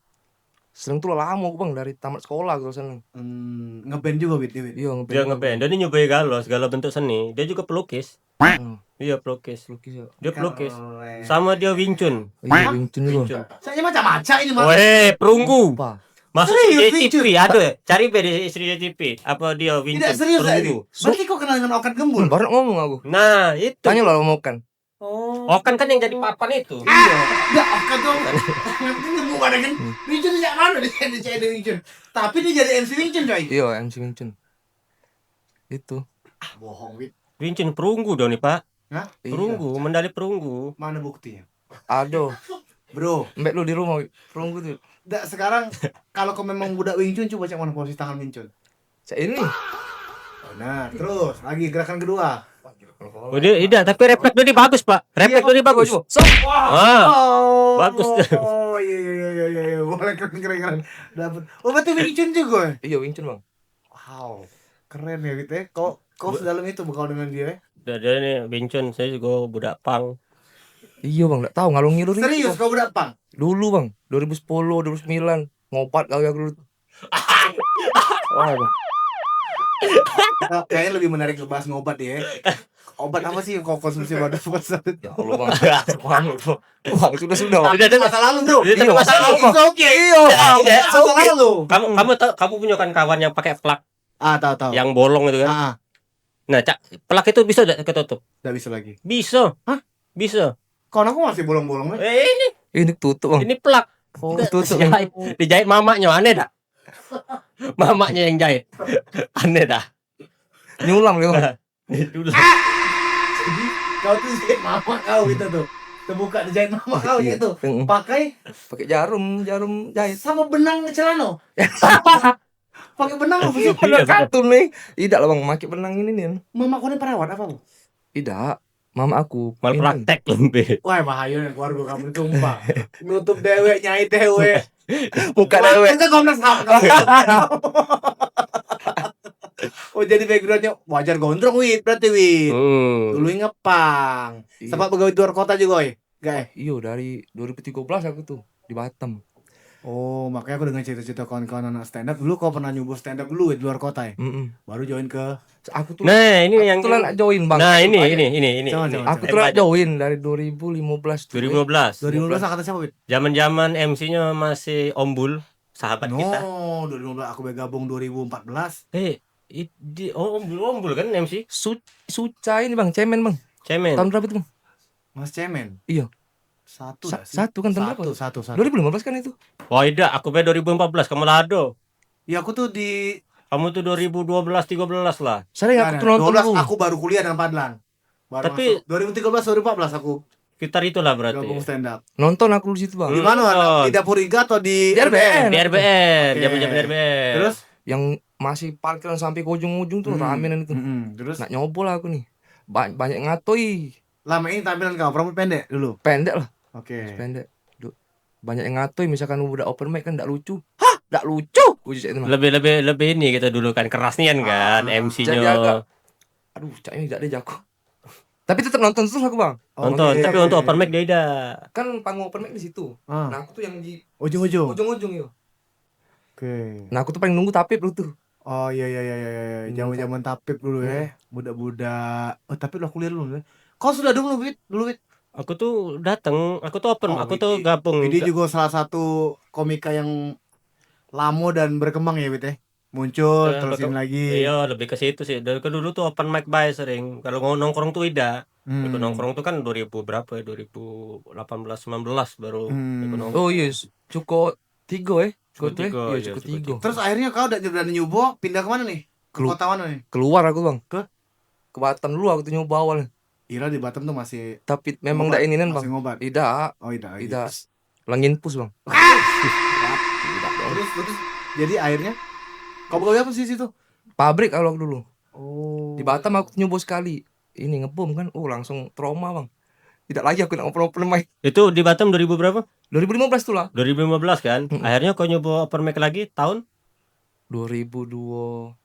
Seneng tuh lah lama aku, Bang, dari tamat sekolah aku seneng. Hmm, ngeband juga, Wit, ya, Wit? Iya, ngeband. Dia ngeband. Dia ni nyobai galo segala bentuk seni. Dia juga pelukis. Hmm. Iya, pelukis. Pelukis ya. Dia pelukis. Keren. Sama dia Wing Chun. Iya, Wing Chun juga. Wing Chun. Saya macam-macam ini, Mas. Weh, perunggu. Apa? Masuk serius, Wing Chun? J T P, ada. Cari be di istri J T P. Apa dia Wing Chun? Tidak serius, perunggu. Berarti kau kenal dengan Okan Gembul? Hmm, baru ngomong aku. Nah, itu. Tanya lah sama Okan. Oh. Okan kan yang jadi papan itu. Iya. Dak, Okan tuh. Ngerti bukan kan? Hmm. Wing Chun sejak mana dia jadi, jadi Wing Chun? Tapi dia jadi M C Wing Chun, coy. Iya, M C Wing Chun. Itu. Ah, bohong, Wit. Wing Chun perunggu dong nih, Pak. Hah? Iya. Perunggu, mendali perunggu. Mana buktinya? Aduh. Bro. Mbek lu di rumah, Wit. Perunggu tuh. Dak, sekarang kalau kau memang budak Wing Chun, coba cak mana posisi tangan Wing Chun? Cak ini. Nah, terus lagi gerakan kedua. Oh, dia, tidak, tapi refleks dia bagus, Pak. Refleks dia bagus. Coba. Ah. Oh, bagus. Oh, iya, iya, iya, iya, iya. Boleh, keren, keren, keren. Dapat. Oh, berarti Wing Chun juga? Iya, Wing Chun, Bang. Wow, keren ya gitu ya. Kok, kok sedalam itu bergaul dengan dia ya? Dia, dia ni Wing Chun, saya juga budak pang. Iya, Bang, dak tahu ngalung ngilu. Serius, kau budak pang? Dulu, Bang, dua ribu sepuluh, dua ribu sembilan, ngobat kau aku dulu. Wah, Bang. Kayaknya lebih menarik ngebahas ngobat ya. Obat apa sih yang kau konsumsi pada masa itu? Ya Allah, Bang. Bang, Bang, sudah, sudah, Bang. Sudah, sudah. Masa lalu, Bro. Iya, masa lalu, Bang. Oke. Iya, Bang. Masa lalu. Kamu, kamu tahu, kamu punya kan kawan yang pakai plak? Ah, tahu, tahu. Yang bolong itu kan? Ah, ah. Nah, cak, plak itu bisa dak ketutup? Dak bisa lagi. Bisa. Hah? Bisa. Kawan aku masih bolong-bolong, eh. Eh, ini. Ini tutup, Bang. Ini plak. Oh, tutup. Dijahit, dijahit mamaknya, aneh dak? Mamaknya yang jahit. Aneh dah. Nyulam dia, Bang. Dulu. Jadi, kau tuh jahit mamak kau gitu tuh. Terbuka dijahit mamak kau gitu. Heeh. Pakai? Pakai jarum, jarum jahit. Sama benang celana. Pakai benang apa sih? Iya, bener. Katun nih. Idak lah, Bang, pakai benang ini nih. Mamak kau ni perawat apa, Bang? Idak. Mamak aku. Mal praktek lebih. Wah, bahaya nih keluarga kamu, sumpah. Nutup dewek, nyai dewek. Buka dewek. Itu Komnas HAM kamu. Oh, jadi backgroundnya wajar gondrong, Wit, berarti, Wit. Hmm. Dulu ngepang. Iya. Sempat begawe di luar kota juga, oi? Gak, eh? Iyo, dari dua ribu tiga belas aku tuh di Batam. Oh, makanya aku dengar cerita-cerita kawan-kawan anak stand up. Dulu kau pernah nyoba stand up dulu ya di luar kota ya? Mm-mm. Baru join ke... Aku tuh Nah, ini aku yang tuh lah nak join, Bang. Nah, ini ini ini ini. Coba, coba, Aku coba. tuh lah join dari dua ribu lima belas tuh. dua ribu lima belas. dua ribu lima belas angkatan siapa, Wit? Zaman-zaman M C-nya masih Ombul, sahabat kita. No, dua ribu lima belas aku bergabung dua ribu empat belas. Eh, it, di, oh, Ombul, Ombul kan M C? Su, Suca ini, Bang, Cemen, Bang. Cemen. Tahun berapa tuh, Bang? Mas Cemen. Iya. Satu Sa- dah sih. Satu kan, tahun berapa? Satu, satu, satu. dua ribu lima belas kan itu. Wah, tidak, aku be dua ribu empat belas, kamu lah ado. Ya, aku tuh di Kamu tuh dua ribu dua belas tiga belas lah. Sering aku Nah, tuh nonton dua belas tuh. Aku baru kuliah dengan Padlan. Baru Tapi masuk. dua ribu tiga belas, dua ribu empat belas aku Sekitar itulah berarti. Gabung stand up. Nonton aku di situ, Bang. Di mana? Nonton. Di Dapur Iga atau di Di R B N? Di R B N, Oke. Zaman-zaman R B N. Terus? Yang masih parkiran sampai ke ujung-ujung tuh, Hmm. Ramean itu. Hmm, terus? Nak nyoba lah aku nih. Ba- banyak ngatoi. Lama ini tampilan kau, rambut pendek dulu? Pendek lah. Oke. Pendek. Du- Banyak yang ngatoi, misalkan udah open mic kan ndak lucu. Hah, ndak lucu. Aku cak itu mah. Lebih lebih lebih ini kita dulu kan, keras nian kan, Ah, M C-nya. Jadi agak, aduh, cak ini ndak ada jago. Tapi tetap nonton terus aku, Bang. Nonton, Oke. Tapi untuk open mic dia dah. Kan panggung open mic di situ. Ah. Nah, aku tuh yang di Ujung-ujung. Ujung-ujung yo. Oke. Nah, aku tuh paling nunggu Tapip dulu tuh. Oh iya iya iya iya iya. Zaman-zaman Tapip dulu ya. Budak-budak. Oh, Tapip lah kuliah dulu ya. Kau sudah dulu, Wit? Dulu, Wit. Aku tuh dateng, aku tuh open, Oh, aku tuh Widi. Gabung. Widi juga salah satu komika yang lamo dan berkembang ya, Wit ya. Muncul Ya, terus betul. Ini lagi. Iya, lebih ke situ sih. Dari ke dulu tuh open mic bae sering. Kalau mau nongkrong tuh idak. Hmm. Aku nongkrong tuh kan dua ribu berapa ya? Dua ribu delapan belas sembilan belas baru Hmm. Aku nongkrong. Oh iya, cukup tiga eh. Cukup tiga, iya, cukup tiga. Terus akhirnya kau udah berani nyubo, pindah ke mana nih? Ke Kelu- kota mana nih? Keluar aku, Bang. Ke? Ke Batam dulu aku tuh nyoba awal. Ira di Batam tuh masih Tapi memang ngobat, dak ini nen, Bang. Masih ngobat? Idak. Oh, idak lagi. Idak. Terus? Langin pus, Bang. Idak, Bang. Terus terus jadi akhirnya kau begawe apa sih situ? Pabrik kalau aku dulu. Oh. Di Batam aku nyoba sekali. Ini ngebom kan. Oh, langsung trauma, Bang. Tidak lagi aku nak open-open mic. Itu di Batam dua ribu berapa? Dua ribu lima belas tuh lah. Dua ribu lima belas kan? Mm-mm. Akhirnya kau nyoba open mic lagi tahun? Dua ribu dua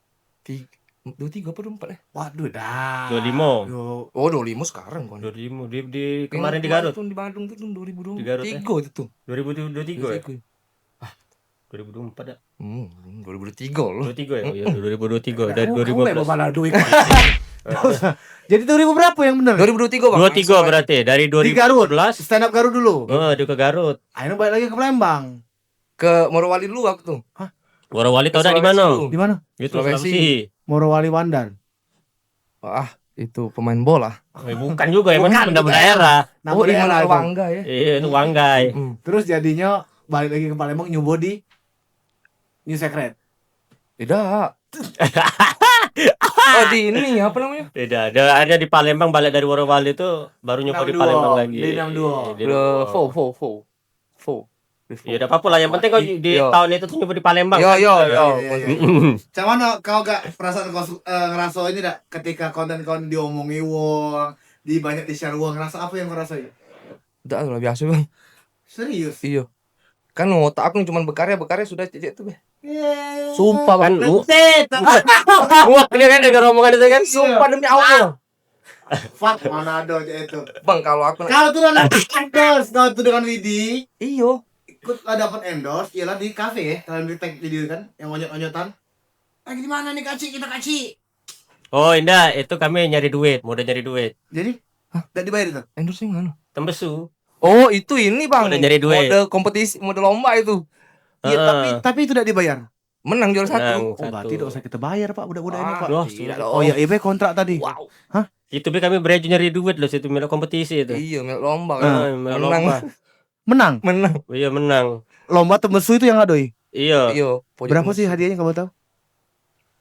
tiga, dua tiga apa dua empat eh? Waduh dah. Dua lima. Yo. Oh, dua lima sekarang kan. Dua lima di, di kemarin di Garut. Tuh di Badung tuh dua ribu dua tiga itu tuh. Dua ribu dua tiga ya? Dua tiga. Ah, dua ribu dua empat dah. Hmm, dua ribu dua tiga loh. Dua tiga ya? Oh iya, dua ribu dua tiga. Dari dua ribu lima belas. Bawa duit. Jadi dua ribu berapa yang benar? Dua ribu dua tiga, Bang. Dua tiga berarti dari dua ribu empat belas. Di Garut. Stand up Garut dulu. Oh, dia ke Garut. Akhirnya balik lagi ke Palembang. Ke Morowali dulu aku tuh. Hah? Morowali tau dak di mana? Di mana? Itu Sulawesi. Morowali Wandar. Ah, itu pemain bola. Eh, bukan juga ya, bukan, bukan daerah. Nama daerah itu. Wanggai ya. Iya, itu Wanggai. Terus jadinya balik lagi ke Palembang nyoba di New Secret. Tidak. Oh, di ini apa namanya? Beda. Dia ada di Palembang, balik dari Morowali itu baru nyoba di Palembang lagi. Di enam dua. Fo, fo, fo. Fo. Iya, dak apa-apa lah. Yang penting kau di tahun itu tuh nyoba di Palembang. Yo, yo, yo. Cak mano kau gak perasaan kau su- eh, ngeraso ini dak ketika konten kau diomongi wong, di banyak di share wong, ngerasa apa yang kau rasoi? Dak lah, biasa, Bang. Serius? Iyo. Kan otak aku cuma berkarya, berkarya sudah cek tu be. Sumpah, Bang. Kan mu- muak dia kan dengan omongan itu kan. Sumpah demi Allah. Fuck, mana ada aja itu. Bang, kalau aku Kalau tuh anak endorse, kau tuh dengan Widi. Iyo. Ikut lah dapat endorse, ialah di kafe ya, kalau di tag video kan, yang onyot-onyotan. Lagi di mana nih, Kaci? Kita Kaci. Oh, indah, itu kami nyari duit, modal nyari duit. Jadi? Hah? Dak dibayar itu? Endorse yang mana? Tembesu. Oh, itu ini, Bang. Modal nyari duit. Mode kompetisi, mode lomba itu. Iya, tapi tapi itu dak dibayar. Menang juara satu. Oh, berarti dak usah kita bayar, Pak, budak-budak ini, Pak. Wah, tidak dong. Oh ya, ibe kontrak tadi. Wow. Hah? Itu be kami berejo nyari duit loh situ, melok kompetisi itu. Iya, melok lomba. Ah, melok lomba. Menang. Menang? Menang. Iya, menang. Lomba tembesu itu yang adoi? Iya. Iya. Berapa sih hadiahnya kalau tahu?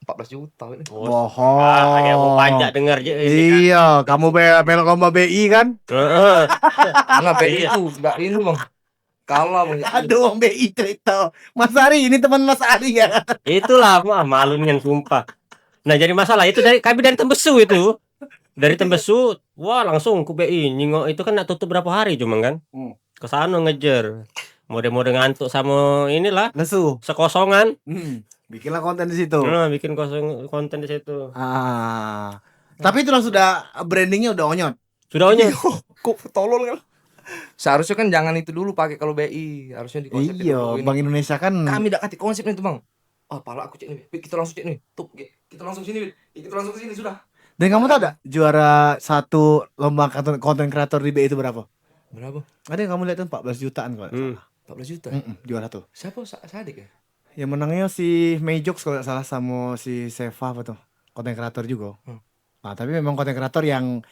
Empat belas juta. Bohong. Ah, kayak mau pajak dengar je ini kan. Iya, kamu be- melok lomba B I kan? Heeh. Enggak, B I itu enggak ini, Bang. Kalah, Bang. Aduh, Bang B I cerita. Mas Ari, ini teman Mas Ari ya. Itulah, wah, malu nian sumpah. Nah, jadi masalah itu dari kami dari Tembesu itu. Dari Tembesu, wah, langsung ku B I nyingok itu kan nak tutup berapa hari cuma kan. Hmm. Ke sana ngejer. Mode-mode ngantuk sama inilah. Lesu. Sekosongan. Hmm. Bikinlah konten di situ. Nah, bikin kosong konten di situ. Ah. Tapi itulah sudah brandingnya udah onyot. Sudah onyot. Kok tolol kan? Seharusnya kan jangan itu dulu pakai kalau B I, harusnya di konsep itu Iyo, dulu ini. Bank Indonesia kan Kami dak katik konsep nih tuh, Bang. Ah, pala aku cek nih, Wid. Kita langsung cek nih. Tuh, Wid. Kita langsung sini, Wid. Kita langsung ke sini sudah. Dan kamu tahu dak juara satu lomba konten, konten kreator di B I itu berapa? Berapa? Ada yang kamu lihat tuh empat belas jutaan kalau nggak Hmm. salah. Empat belas juta? Mm-mm, juara satu. Siapa? Sa- Sadik ya? Yang menangnya si Mejox kalau nggak salah sama si Seva apa tuh? Konten kreator juga. Hmm. Nah, tapi memang konten kreator yang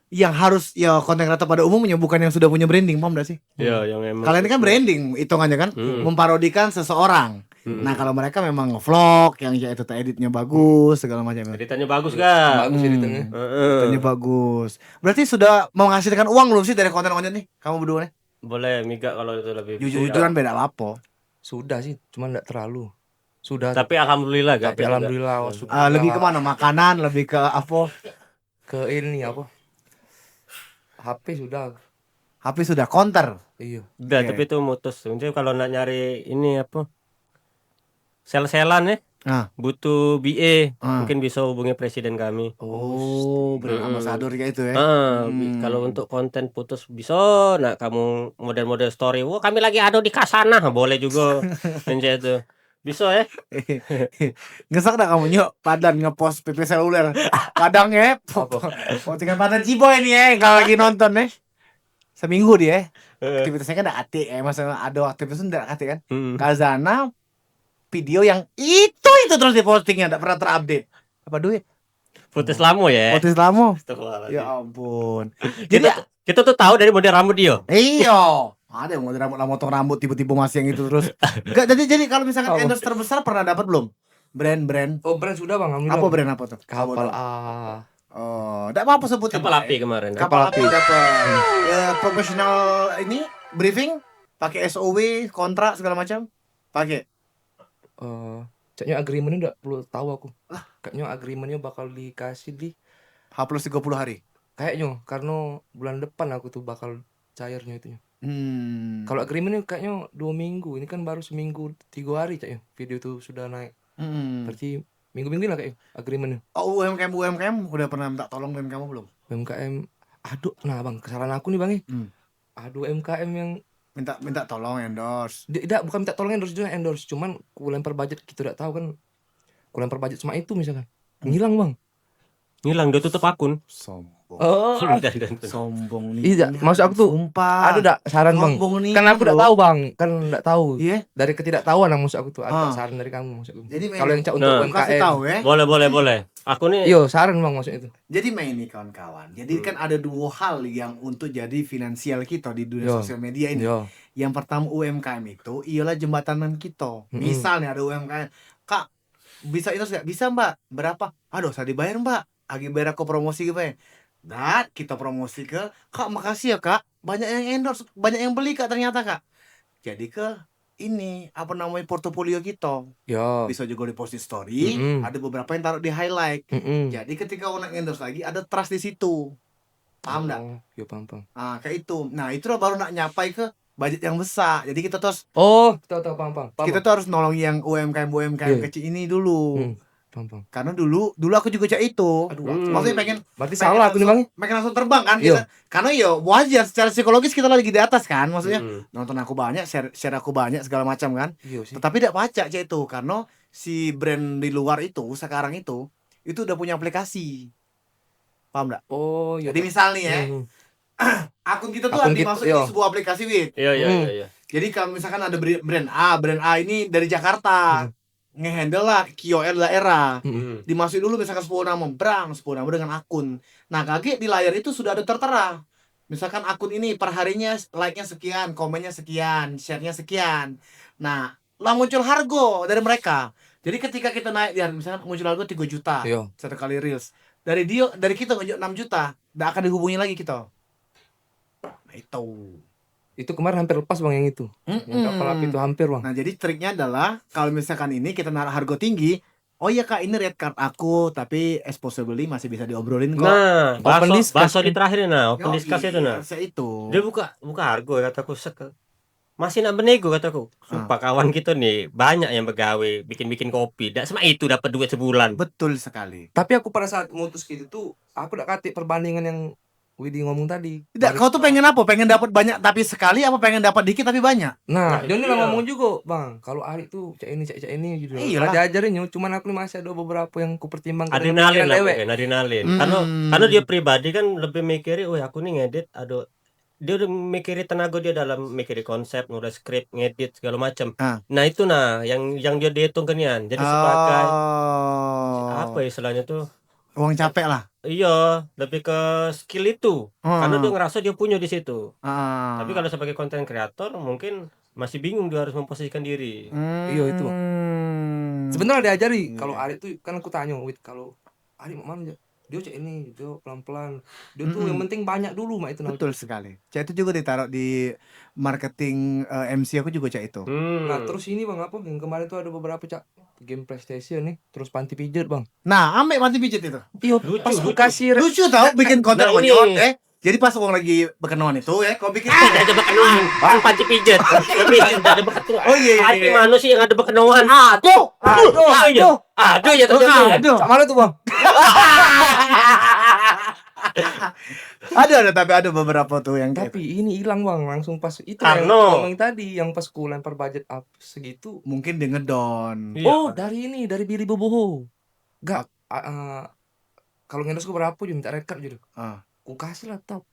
yang harus ya konten kreator pada umumnya bukan yang sudah punya branding, paham gak sih? Ya, yang emang Kalian ini kan branding hitungannya kan, Hmm. memparodikan seseorang. Hmm. Nah, kalau mereka memang vlog yang ya itu editnya bagus segala macam. Editannya bagus gak? Bagus Hmm. editannya. Heeh. Editannya bagus. Berarti sudah menghasilkan uang belum sih dari konten-konten nih? Kamu berdua nih? Boleh migak kalau itu lebih Jujur-jujuran beda apa? Sudah sih, cuman ndak terlalu. Sudah. Tapi alhamdulillah gak Tapi jadi alhamdulillah, gak. Syukur Ah, lebih lah. Kemana? Makanan, lebih ke apa? Ke ini apa? H P sudah. H P sudah, konter. Iya. Udah, Oke. Tapi itu mutus. Maksudnya kalau nak nyari ini apa? Sel-selan ya. Ah. Butuh B A, Ah. mungkin bisa hubungi presiden kami. Oh, brand Mm-mm. ambassador kayak itu ya. Ah, bi- Hmm. Kalau untuk konten putus bisa nak kamu model-model story. Wah, kami lagi ada di Kasana, boleh juga. Macam itu. Bisa ya. Ngesek dak kamu nyok padan ngepost P P seluler. Kadang ya. Apa? Postingan padan Ciboy nih ya kalau lagi nonton nih. Seminggu dia. Eh. Aktivitasnya kan dak katik ya, masa ada aktivitas dak katik kan. Hmm. Kazana video yang itu itu terus dipostingnya dak pernah terupdate. Apa duit? Putus lamo ya. Putus lamo. Astagfirullahaladzim. Ya ampun. Jadi Kita, kita tuh tahu dari model rambut dia. Iyo. Ada yang model rambut lama, motong rambut tiba-tiba masih yang itu terus. Enggak, jadi jadi kalau misalkan Apa? Endorse terbesar pernah dapat belum? Brand-brand. Oh, brand sudah, Bang, alhamdulillah. Apa brand apa tuh? Kapal Apa tuh? Ah. Oh, enggak apa-apa sebutin. Kapal api kemarin. Kapal Kapal api api. Dapat. Ya, profesional ini briefing pakai S O W, kontrak segala macam. Pakai. Eh, caknya agreement ni dak perlu tahu aku. Lah? Caknya agreement ni bakal dikasih di H plus tiga puluh hari. Kayaknya karena bulan depan aku tuh bakal cairnya itunya. Hmm. Kalau agreement ni kayaknya dua minggu. Ini kan baru seminggu tiga hari caknya video tuh sudah naik. Hmm. Berarti minggu-minggu lah kayaknya agreement ni. Oh, U M K M, U M K M udah pernah minta tolong dengan kamu belum? U M K M, aduh, nah Bang, kesalahan aku nih Bang eh. Hmm. Aduh, U M K M yang Minta minta tolong endorse. Dia, dak, bukan minta tolong endorse juga endorse, cuman ku lempar budget kita dak tahu kan. Ku lempar budget sama itu misalkan. Hmm. Ngilang, Bang. Ngilang, dia tutup akun. Sombong. Oh. Dan, dan, dan. Sombong nih. Iya, maksud aku tuh, Sumpah. Ada dak saran, Bang? Sombong nih, Kan aku dak bro. tahu, Bang. Kan dak tahu. Iya. Dari ketidaktahuan yang maksud aku tuh, ada Ah. saran dari kamu maksud aku. Jadi, Kalau yang cak untuk Nah. U M K M. Kasih tahu ya. Boleh, boleh, boleh. Aku nih Iyo, saran, Bang, maksud itu. Jadi main nih kawan-kawan. Jadi Hmm. kan ada dua hal yang untuk jadi finansial kita di dunia Yo. sosial media ini. Yo. Yang pertama U M K M itu ialah jembatanan kita. Mm-mm. Misal nih ada U M K M, "Kak, bisa itu nggak?" "Bisa, Mbak." "Berapa?" "Aduh, saya dibayar, Mbak. Agi bayar aku promosi ke, Pak." Dan kita promosi ke, "Kak, makasih ya, Kak. Banyak yang endorse, banyak yang beli, Kak, ternyata, Kak." Jadi ke ini, apa namanya, portofolio kita. Yo. Bisa juga di posting story, Mm-mm. ada beberapa yang taruh di highlight. Mm-mm. Jadi ketika orang endorse lagi, ada trust di situ. Paham ndak? Oh, yo, paham, paham. Ah, kayak itu. Nah, itu lah baru nak nyapai ke budget yang besar. Jadi kita tuh harus Oh, tahu, tahu, paham, paham. Paham, kita Bang. tuh harus nolong yang U M K M, U M K M Iya. kecil ini dulu. Hmm, paham, paham. Karena dulu, dulu aku juga cak itu. Aduh, Hmm. Maksudnya pengen, Berarti pengen salah aku nih, langsung, Bang. pengen langsung terbang kan, Iya. gitu. Karena ya wajar secara psikologis kita lagi di atas kan, maksudnya Hmm. nonton aku banyak, share, share aku banyak segala macam kan. Iya sih. Tetapi tidak pacak cak itu karena si brand di luar itu sekarang itu itu udah punya aplikasi. Paham nggak? Oh, iya, Jadi Kak. misal nih ya, Hmm. akun kita tuh Akun kita, dimasukin iya. sebuah aplikasi, Wid. Iya, iya, Hmm. iya, iya. Jadi kalau misalkan ada bri- brand A, brand A ini dari Jakarta. Hmm. Ngehandle lah Q R daerah. Hmm. Hmm. Dimasukin dulu misalkan sepuluh nama, brang, sepuluh nama dengan akun. Nah, kagek di layar itu sudah ada tertera. Misalkan akun ini perharinya like-nya sekian, komennya sekian, share-nya sekian. Nah, lah muncul harga dari mereka. Jadi ketika kita naik di harga, misalkan muncul harga tiga juta Iya. satu kali reels. Dari dia, dari kita ngejuk enam juta, ndak akan dihubungi lagi kita. Nah, itu. Itu kemarin hampir lepas, Bang, yang itu. Mm-mm. Yang kapal api itu hampir, Bang. Nah, jadi triknya adalah kalau misalkan ini kita naruh harga tinggi, "Oh iya, Kak, ini rate card aku, tapi as possibly masih bisa diobrolin kok." Nah, Open baso, discuss baso di kan? terakhir nah, open Yoi, discuss itu nah. harusnya itu. Dia buka buka harga kataku sek masih nak benego kataku. Ah. Sumpah kawan kita nih banyak yang begawe, bikin-bikin kopi. Dak semak itu dapat duit sebulan. Betul sekali. Tapi aku pada saat mutus gitu tuh, aku dak katik perbandingan yang Widi ngomong tadi. Tidak, kau tuh pengen apa? Pengen dapat banyak tapi sekali, apa pengen dapat dikit tapi banyak? Nah, nah, Joni lah ngomong juga, Bang. Kalau Ari tuh cak ini, cak, cak ini gitu. Iyalah. Ada ajarinnya, cuman aku nih masih ada beberapa yang ku pertimbangkan. Adrenalin lah, dewek. Mungkin adrenalin. Hmm. Karena, karena dia pribadi kan lebih mikirin, "Wih, aku nih ngedit, aduh." Dia udah mikirin tenaga dia dalam mikirin konsep, nulis skrip, ngedit segala macam. Ah. Nah, itu nah yang, yang dia dihitung ke nian. Jadi sebagai apa ya istilahnya tuh? Uang capek lah. Iya, lebih ke skill itu. Hmm. Karena dia ngerasa dia punya di situ. Ah. Tapi kalau sebagai konten kreator mungkin masih bingung dia harus memposisikan diri. Hmm. Iya, itu, Bang. Sebenarnya diajari. Iya. Kalau Ari tuh kan aku tanya, "Wid, kalau Ari mau mana?" Dia cak ini, dia pelan-pelan. Dia tuh yang penting banyak dulu, mak, itu. Betul sekali. Cak itu juga ditaruh di marketing, eh, M C aku juga cak itu. Hmm. Nah, terus ini, Bang, apa? Yang kemarin tuh ada beberapa, cak, game PlayStation nih, terus panti pijat, Bang. Nah, ambek panti pijat itu. Iyo, lucu, pas lucu. Lucu tau bikin konten onyot, eh. Jadi pas wong lagi bekenoan itu, eh, kau bikin. Ada bekenoan, Bang, panti pijat. Tapi tidak ada bekenoan. Oh, iya, iya, iya. Mano sih yang ada bekenoan? Aduh, aduh, aduh. Aduh, ya, aduh. Cak mana tuh, Bang? Ada, ada, tapi ada beberapa tuh yang kayak. Tapi ini hilang, Bang, langsung pas itu yang ngomong tadi, yang pas ku lempar budget up segitu. Mungkin dia ngedon. Iya. Oh, dari ini, dari Billy Boboho. Gak, a-, a-, kalau ngendos ku berapa, dia minta rekap je tu. Ah. Ku kasih lah top.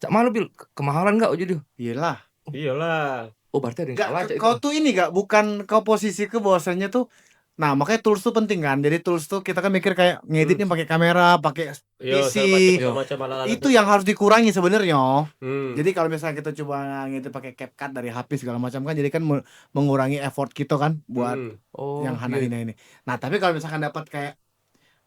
Cak mana, Bil? Ke-, kemahalan gak, uji dia? Iyalah. Iyalah. Oh, berarti ada yang salah, cak itu. Kau tuh ini gak, bukan kau posisi ke bahwasanya tuh, nah, makanya tools tuh penting kan. Jadi tools tuh kita kan mikir kayak ngeditnya pakai kamera, pakai P C. Iya, segala macam, segala macam alat-alat itu yang harus dikurangi sebenarnya. Hmm. Jadi kalau misalnya kita coba ngedit pakai CapCut dari H P segala macam kan, jadi kan me-, mengurangi effort kita kan buat yang hana ini, ini. Nah, tapi kalau misalkan dapat kayak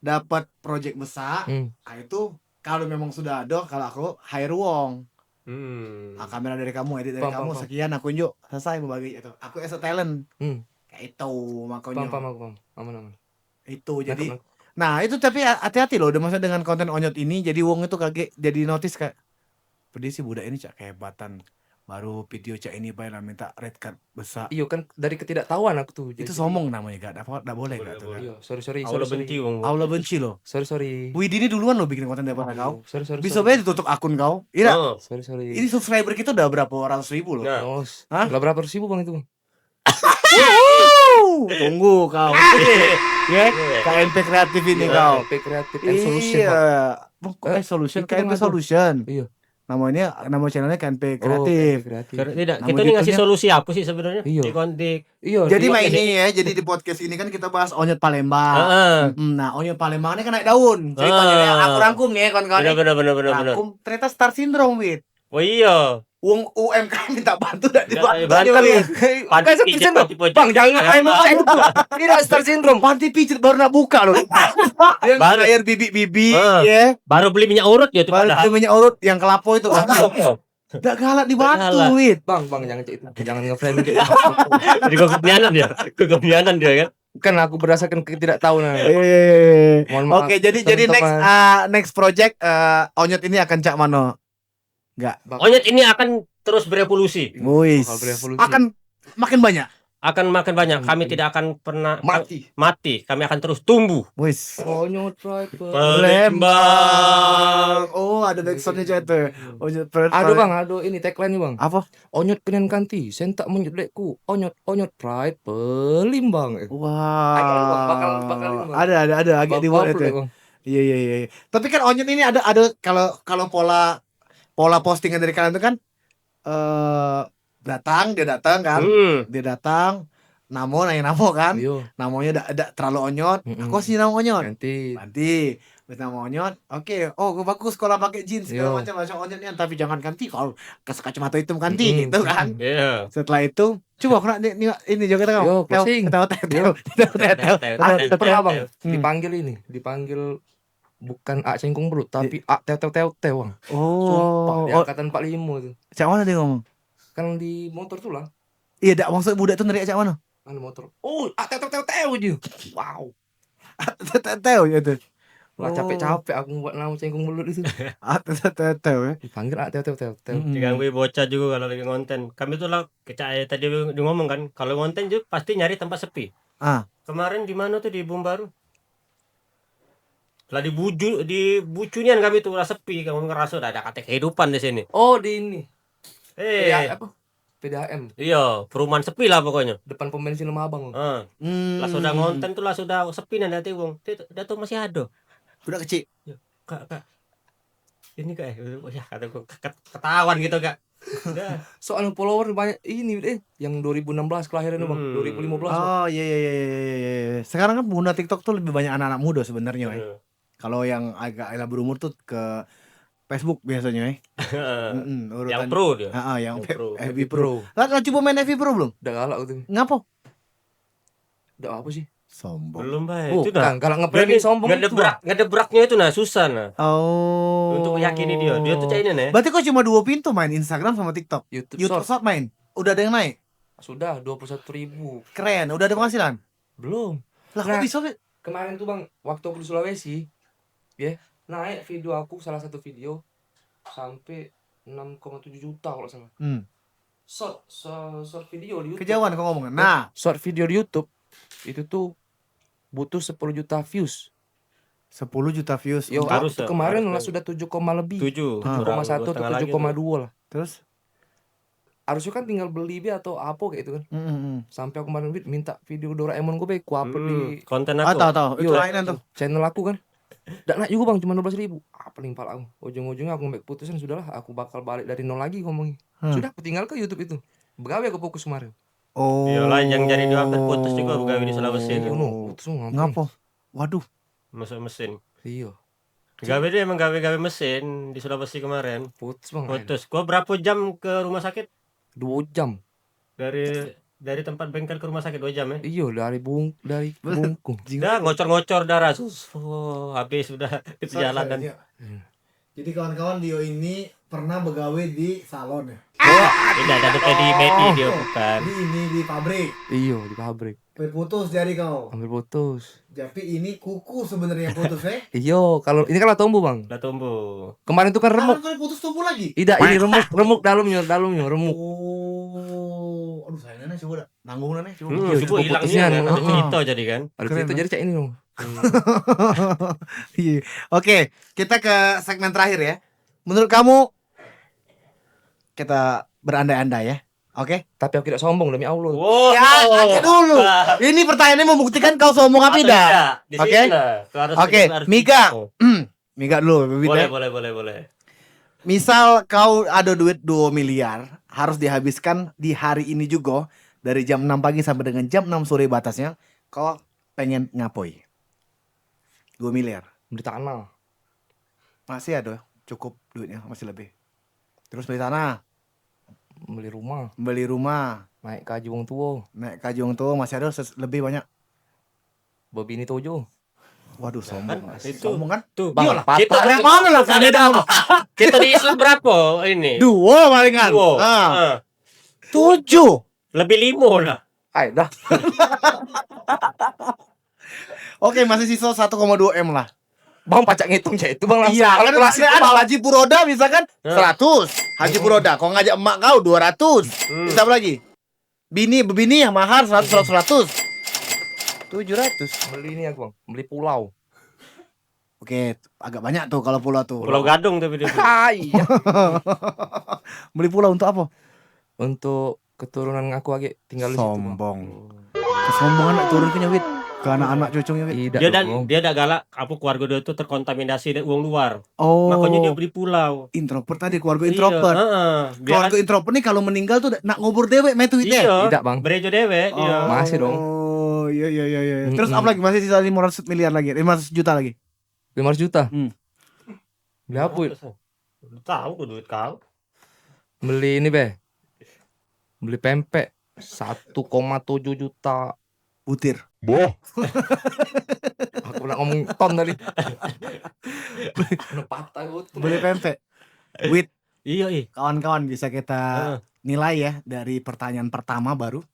dapat project besar, ah, itu kalau memang sudah ada, kalau aku hire wong. Hmm. Ah, kamera dari kamu, edit dari kamu, sekian aku unjuk, selesai, membagi itu. Aku as a talent. Hmm. Kayak itu makanya. Paham, paham, aku paham. Aman, aman. Itu jadi, nangkep, nangkep. Nah, itu tapi ha-, hati-hati loh, udah masa dengan konten onyot ini, jadi wong itu kaget, jadi notice kayak, "Pedih sih budak ini, cak, kehebatan. Baru video cak ini bae lah minta red card besar." Iyo kan, dari ketidaktahuan aku tuh. Itu jadi sombong namanya, gak, gak boleh, gak tuh, kan? Iyo, sorry, sorry, sorry, sorry. Aula benci, wong. Aula benci loh. Sorry, sorry. Widi ini duluan loh bikin konten daripada kau. Aduh, sorry, sorry, sorry. Bisa bae ditutup akun kau. Iya. Oh. Sorry, sorry. Ini subscriber kita udah berapa ratus ribu loh. Nah. Hah? Lah, berapa ratus ribu, Bang, itu, Bang? Tunggu kau. Ya, K N P kreatif ini kau. K N P kreatif and solution, Bang. Iya. Bang, kok, eh, solution, itu K N P kan ada. Solution. Iya. Namanya, nama channelnya K N P Kreatif. Oh, K N P Kreatif. Tidak, kita ini ngasih solusi apa sih sebenarnya? Iya. Di kon-, di, iya, jadi di main podcast ini ya, jadi di podcast ini kan kita bahas onyot Palembang. Heeh. Mm, nah, onyot Palembang ini kan naik daun. Ceritanya ya, aku rangkum nih, kawan-kawan. Benar, benar, benar, benar, benar. Rangkum, ternyata star syndrome, Wid. Oh iya. Wong U M K M minta bantu dak dibantu. Panti pijit, panti pijit. Bang, jangan main macam itu. Tidak, star syndrome. Panti pijit baru nak buka loh. Dia bayar bibit-bibit, ya. Baru beli minyak urut dia tu. Baru beli minyak urut yang kelapo itu. Dak galak dibantu, Wid. Bang, bang, jangan cak itu. Jangan ngeframe cak itu. Jadi kau kebianan dia. Kau kebianan dia kan. Kan aku berdasarkan ketidaktahuan. Mohon maaf. Oke, jadi, jadi next, ah, next project, eh, onyot ini akan cak mano? Enggak. Onyet ini akan terus berevolusi. Wis. Bakal berevolusi. Akan makin banyak. Akan makin banyak. Kami tidak akan pernah mati. Mati. Kami akan terus tumbuh. Wis. Onyot Pride Palembang. Oh, ada backsoundnya juga tuh. Onyot Pride. Aduh, Bang, aduh, ini tagline nih, Bang. Apa? Onyot kenen kanti, sentak menyut lekku. Onyot, onyot Pride Palembang. Wah. Bakal, bakal, bakal ini, Bang. Ada, ada, ada. Agak dibuat itu. Iya, iya, iya, iya. Tapi kan onyet ini ada, ada kalau, kalau pola pola postingan dari kalian tuh kan, eh, datang, dia datang kan. Hmm. Dia datang, namo, nanya namo kan. Iyo. Namonyo dak, dak terlalu onyot. Mm-mm. Aku kasih namo onyot. Ganti. Ganti. Wis namo onyot. Oke. Oh, bagus sekolah pakai jeans segala macam, macam onyot nian, tapi jangan ganti kalau kasih kacamata hitam ganti gitu kan. Iya. Setelah itu, coba aku nak ni, ni, ini juga ketawa. Yo, pusing. Ketawa, ketawa, ketawa, ketawa, ketawa. Pernah, Bang, dipanggil ini, dipanggil bukan Ak Cengkong Belut, tapi Ak Tew Tew Tew Tew, Bang. Oh. Sumpah, di angkatan empat lima tu. Cak mano dia ngomong? Kan di motor tu lah. Iya, dak, maksud budak tu neriak cak mano? Anu motor. Oh, Ak Tew Tew Tew Tew je. Wow. Ak Tew Tew Tew Tew je tu. Lah, capek-capek aku buat nama Cengkong Belut itu. Ak Tew Tew Tew Tew, ya. Dipanggil Ak Tew Tew Tew Tew. Mm-mm. Diganggu bocah juga kalau lagi ngonten. Kami tu lah, kecak tadi dia ngomong kan, kalau ngonten tu pasti nyari tempat sepi. Ah. Kemarin di mano tu, di Bumbaru? Lah dibuju, dibucu nian kami tu, lah sepi, kami ngeraso dah ada kate kehidupan di sini. Oh, di ini. Eh. P D A, apa? P D A M. Iyo, perumahan sepi lah pokoknyo. Depan pom bensin Lemah Abang. Heeh. Hmm. Lah sudah ngonten tu lah sudah sepi nian ati wong. Dak tau masih ado. Budak kecik. Yo, Kak, Kak. Ini, Kak, eh. Oh, ya, kata gua, ke-, ke-, ketahuan gitu, Kak. Dah. Soalnya follower banyak ini, eh, yang dua ribu enam belas kelahiran, Bang. Hmm. Dua ribu lima belas, Bang. Oh, iya, iya, iya. Sekarang kan pengguna TikTok tuh lebih banyak anak-anak muda sebenarnya, eh. Bener. Kalau yang agak lah berumur tuh ke Facebook biasanya, eh. Mm-mm, urutan. Yang pro dia. Heeh, yang F B Pro. Pro. Lah, lah coba main F B Pro belum? Dak galak aku tuh. Ngapo? Dak apa sih? Sombong. Belum bae. Bukan, itu dah. Kalau nge-prank sombong itu, ngedebrak, ngedebraknya itu nah susah nah. Oh. Untuk meyakini dia. Dia tuh cak ini nih. Berarti kau cuma dua pintu main Instagram sama TikTok. YouTube Short main. Udah ada yang naik? Sudah dua puluh satu ribu. Keren, udah ada penghasilan? Belum. Lah, kok bisa, Fit? Kemarin tuh, Bang, waktu aku di Sulawesi, ya, naik video aku, salah satu video sampai enam koma tujuh juta kalau salah. Hmm. Short, short, short video di YouTube. Kejauhan kau ngomongnya. Nah, short video di YouTube itu tuh butuh sepuluh juta views. Sepuluh juta views. Yo, untuk harus, kemarin harus lah sudah tujuh koma lebih. Tujuh. Tujuh koma satu atau tujuh koma dua lah. Terus? Harusnya kan tinggal beli be atau apa kayak itu kan. Hmm, hmm, hmm. Sampai aku kemarin, "Wid, minta video Doraemon gue be, ku upload di konten aku." Ah, tahu, tahu. Itu lainnya tuh. Channel aku kan. Dak naik juga, Bang, cuma dua belas ribu. Ah, paling pala aku. Ujung-ujungnya aku ngambil keputusan, "Sudahlah, aku bakal balik dari nol lagi," ngomongnya. Hmm. Sudah, aku tinggal ke YouTube itu. Begawe aku fokus kemarin. Oh. Iyalah, yang jadi dua terputus juga begawe di Sulawesi itu. Iya, no, putus, ngapain? Ngapo? Waduh. Masuk mesin. Iya. Gawe dia emang gawe-gawe mesin di Sulawesi kemarin. Putus, Bang. Putus. Kau berapa jam ke rumah sakit? Dua jam. Dari, dari tempat bengkel ke rumah sakit dua jam, ya? Iyo, dari Bung-, dari Bungkung. Dah ngocor-ngocor darah. Sus, oh, habis sudah itu jalan dan. Iya. Hmm. Jadi kawan-kawan, Dio ini pernah begawe di salon, ya? Tidak ada pedi-pedi dia bukan. Di ini, di pabrik. Iyo, di pabrik. Hampir putus jari kau. Hampir putus. Tapi ini kuku sebenarnya putus, eh? Iyo, kalau ini kan lah tumbuh, Bang. Lah tumbuh. Kemarin tuh kan remuk. Kan kau putus tumbuh lagi? Idak, ini remuk, remuk dalamnya, dalamnya remuk. Oh, aduh, sayang nih, coba dah. Nanggung dah nih, coba. Hmm, iyo, coba hilang putusnya, nih, ada cerita jadi kan. Ada cerita jadi cak ini, Bang. Hmm. Iya. Oke, kita ke segmen terakhir ya. Menurut kamu, kita berandai-andai ya. Oke? Tapi aku tidak sombong demi Allah. Wow. Ya, nanti dulu. Ini pertanyaannya membuktikan kau sombong apa tidak? Oke? Oke, Miga. Miga dulu, Bibit, ya. Boleh, boleh, boleh, boleh. Misal kau ada duit dua miliar, harus dihabiskan di hari ini juga, dari jam enam pagi sampai dengan jam enam sore batasnya, kau pengen ngapoi? Dua miliar. Beli tanah. Masih ada, cukup duitnya, masih lebih. Terus beli tanah. Beli rumah. Beli rumah. Naik kaji wong tua. Naik kaji wong tua, masih ada ses-, lebih banyak. Bebini tujuh. Waduh, sombong. Kan, itu. Sombong kan? Tuh, Bang, iyalah, patah. Kita di Islam berapa ini? Dua palingan. Dua. Ah. Ah. Tujuh. Lebih lima lah. Ai dah. Oke, masih sisa satu koma dua M lah. Bang pacak ngitung cak itu, Bang, langsung. Iya, kalau kan masih ada Haji Puroda misalkan seratus. Haji Puroda, kau ngajak emak kau dua ratus. Hmm. Bisa apa lagi? Bini, bebini yang mahar seratus, seratus, seratus. Tujuh ratus. Beli ini aku, Bang. Beli pulau. Oke, agak banyak tuh kalau pulau tuh. Pulau Gadung tapi dia. Ah, iya. Beli pulau untuk apa? Untuk keturunan aku lagi tinggal di situ, Bang. Sombong. Kesombongan nak turun ke nyawit. Ke anak-anak cucungnya, Wit. Tidak. Dia dak, dia dak galak, apa, keluarga dia tuh terkontaminasi dari uang luar. Oh. Makanya dia beli pulau. Introvert tadi, keluarga introvert. Iya, heeh. Keluarga introvert nih kalau meninggal tuh nak ngubur dewek, meh tuh, Wit, ya? Iya. Tidak, Bang. Berejo dewek, iya. Oh. Masih dong. Oh, iya, iya, iya, iya. Terus apa lagi? Masih sisa lima ratus miliar lagi, lima ratus juta lagi. Lima ratus juta? Hmm. Beli apa, Wit? Tahu ku duit kau. Beli ini, be. Beli pempek satu koma tujuh juta. Butir. Boh. Aku nak ngomong ton tadi. Udah patah aku tuh. Beli pempek. Wit. Iya, ih. Kawan-kawan, bisa kita nilai ya dari pertanyaan pertama baru.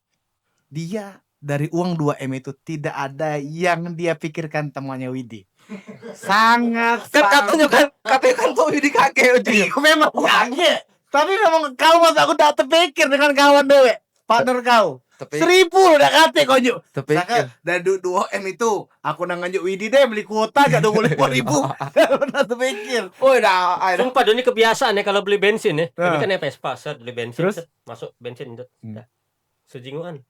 Dia dari uang dua M itu tidak ada yang dia pikirkan temannya Widi. Sangat. Kan katanya kan, katanya kan tuh Widi kakek ujungnya. Memang kakek. Tapi memang kau, masa aku tak terpikir dengan kawan dewek, partner kau. Tapi seribu lo dak katek kau njuk. Tapi saka dari du-, duo M itu, aku nang nganjuk Widi deh beli kuota jak dua puluh limo ribu. Pernah terpikir. Oh, dah, ai dah. Sumpah, dio ni kebiasaan ya kalau beli bensin ya. Nah. Ini kan Vespa, set, beli bensin, terus? Set, masuk bensin, set. Hmm. Dah. Sejinguan.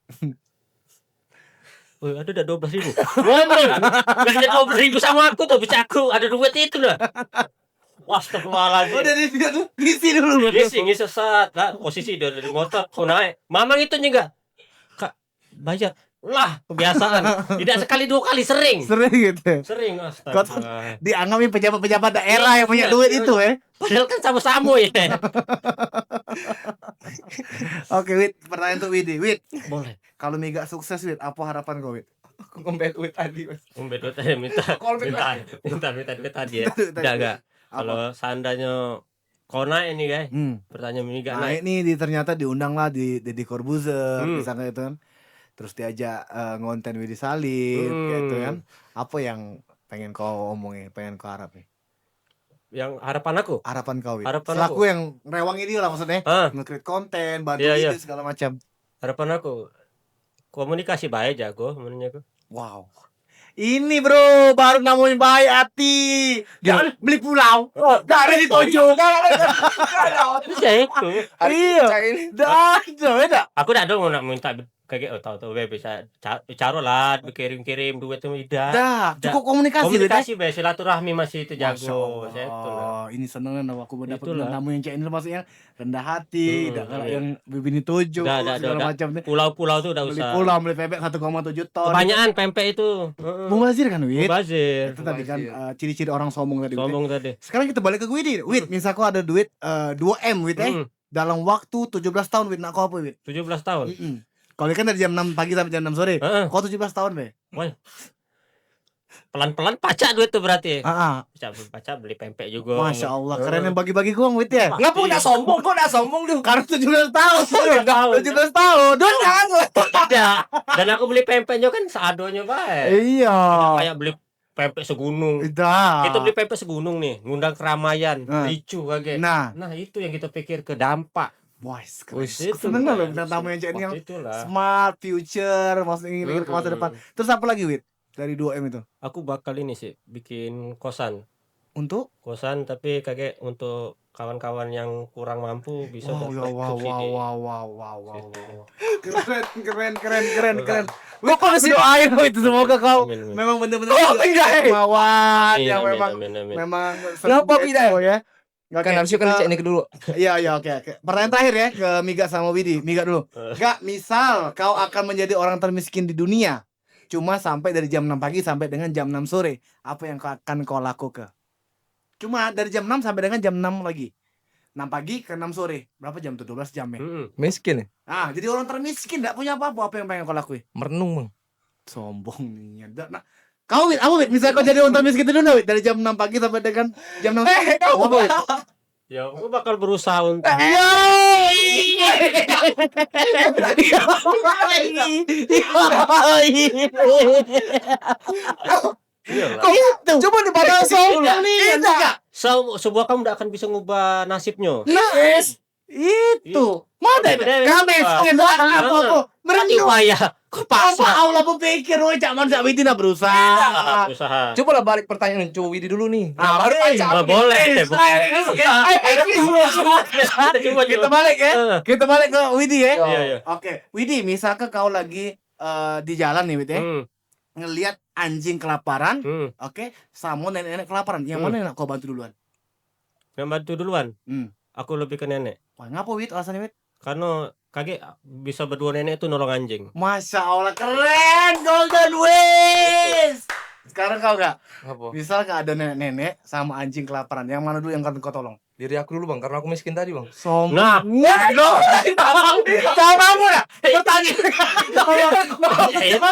Oh, ada dah dua belas ribu. Waduh, dah ada dua belas ribu sama aku tuh, bisa aku ada duit itu lah. Astagfirullahaladzim. Oh, dari dia tuh ngisi dulu. Ngisi, ngisi saat lah. Posisi dia dari motor, aku naik. Mamang itu juga. Kak, bayar. Lah, kebiasaan. Tidak sekali dua kali, sering. Sering gitu. Sering, astaga. Kau tuh dianggap ini pejabat-pejabat daerah yang punya duit itu, eh. Padahal kan sama-sama ya. Oke, Wid, pertanyaan untuk Widi. Wid, boleh. Kalau Miga sukses, Wid, apa harapan kau, Wid? Aku ngombe duit tadi, Mas. Ngombe duit tadi, minta, minta, minta duit tadi ya. Minta duit tadi. Enggak, enggak. Apa? Kalau seandainya kau naik ini, guys, hmm, pertanyaan Miga naik. Naik nih, di, ternyata diundang lah di Deddy Corbuzier, hmm, misalnya itu kan. Terus diajak, eh, ngonten Widi Salim, hmm, kayak itu kan. Apa yang pengen kau omongin, pengen kau harapin? Yang harapan aku? Harapan kau, Wid. Harapan selaku aku yang ngerewangi dia lah maksudnya. Ah. Nge-create konten, bantu, iya, iya, dia segala macam. Harapan aku, komunikasi bae jago, menurut aku. Wow. Ini, bro, baru namanya baik hati. Jangan beli pulau. Oh, dari Tojo. Bisa itu. Iya. Dah, dah, dah. Aku dak ada nak minta kagek, oh, tau, tau, be, bisa ca-, caro lah, kirim-kirim duit tu, dah. Dah, dah. Cukup komunikasi, be, dah. Komunikasi, be, silaturahmi masih itu jago. Masya Allah. Saya itu lah. Ini seneng lah aku dapat bintang tamu yang cak ini, maksudnya rendah hati, hmm, dak kayak yang bibini Tojo, dah, dah, segala macam tu. Pulau-pulau tu dak usah. Beli pulau, beli pempek satu koma tujuh ton. Kebanyakan pempek itu. Heeh. Mubazir kan, Wid? Mubazir. Itu tadi kan, eh, ciri-ciri orang sombong tadi, Wid, ya. Sombong tadi. Sekarang kita balik ke Widi. Wid, misal kau ada duit, eh, dua M, Wid, eh. Hmm. Dalam waktu tujuh belas tahun, Wid, nak kau apa, Wid? Tujuh belas tahun. Mm-mm. Kalau kan dari jam enam pagi sampai jam enam sore. Heeh. Kau tujuh belas tahun, be. Wah. Pelan-pelan pacak duit tu berarti. Heeh. Pacak, pacak beli pempek juga. Masya Allah, keren yang bagi-bagi uang, Wid, ya. Ngapa kau nak sombong? Kau nak sombong tu? Karena tujuh belas tahun. Tujuh belas tahun. Tujuh belas tahun. Don kan? Tidak. Dan aku beli pempek juga kan seadonyo bae. Iya. Kayak beli pempek segunung. Dah. Kita beli pempek segunung nih, ngundang keramaian, nah, ricuh kagek. Nah. Nah, itu yang kita pikir ke dampak. Wah, keren. Wis, itu seneng lah, bintang tamu yang cak ini yang smart, future, maksudnya mikir ke masa depan. Terus apa lagi, Wid? Dari dua M itu? Aku bakal ini sih, bikin kosan. Untuk? Kosan, tapi kagek untuk kawan-kawan yang kurang mampu bisa dapat subsidi. Wow, wow, wow, wow, wow, wow. Keren, keren, keren, keren, keren. Kok kau kasih doain itu, semoga kau memang bener-bener dermawan, yang memang, memang. Kenapa, Pida? Ya. Kan harusnya kan cek ini dulu. Iya, iya, oke, oke. Pertanyaan terakhir ya ke Miga sama Widi. Miga dulu. Gak, misal kau akan menjadi orang termiskin di dunia, cuma sampai dari jam enam pagi sampai dengan jam enam sore, apa yang kau akan kau lakukan? Cuma dari jam enam sampai dengan jam enam lagi. Enam pagi ke enam sore. Berapa jam tuh? Dua belas jam ya? Mm-mm. Miskin ya? Ah, jadi orang termiskin, dak punya apa-apa, apa yang pengen kau lakuin? Merenung, Bang. Sombong nih, dak nak. Kau, Wid, apa, Wid? Misal kau jadi orang termiskin itu dulu, Wid, dari jam enam pagi sampai dengan jam enam. Eh, kau apa, Wid? Ya, aku bakal berusaha untuk. Iyalah. Kau itu. Coba dibaca sombong nih. Tidak. Se-, sebuah kamu tidak akan bisa ngubah nasibnya. Nah, itu. Mana ada? Kami tidak apa-apa. Berarti payah. Kok paksa? Apa Allah berpikir, woi, cak manusia itu nak berusaha. Usaha. Coba lah balik pertanyaan, coba Widi dulu nih. Ah, baru baca. Boleh. Kita balik ya. Kita balik ke Widi ya. Iya, iya. Oke, Widi, misalkan kau lagi, eh, di jalan nih, Wid, ya. Hmm. Ngelihat anjing kelaparan, hmm, oke, sama nenek-nenek kelaparan. Yang mana yang nak kau bantu duluan? Yang bantu duluan? Hmm. Aku lebih ke nenek. Wah, ngapa, Wid, alasannya, Wid? Karena kagek bisa berdua nenek tuh nolong anjing. Masya Allah, keren, Golden Wis. Sekarang kau gak? Apa? Misal gak ada nenek-nenek sama anjing kelaparan, yang mana dulu yang akan kau tolong? Diri aku dulu, Bang, karena aku miskin tadi, Bang. Sombong. Nah. Lo. Sama aku dah. Pertanyaan.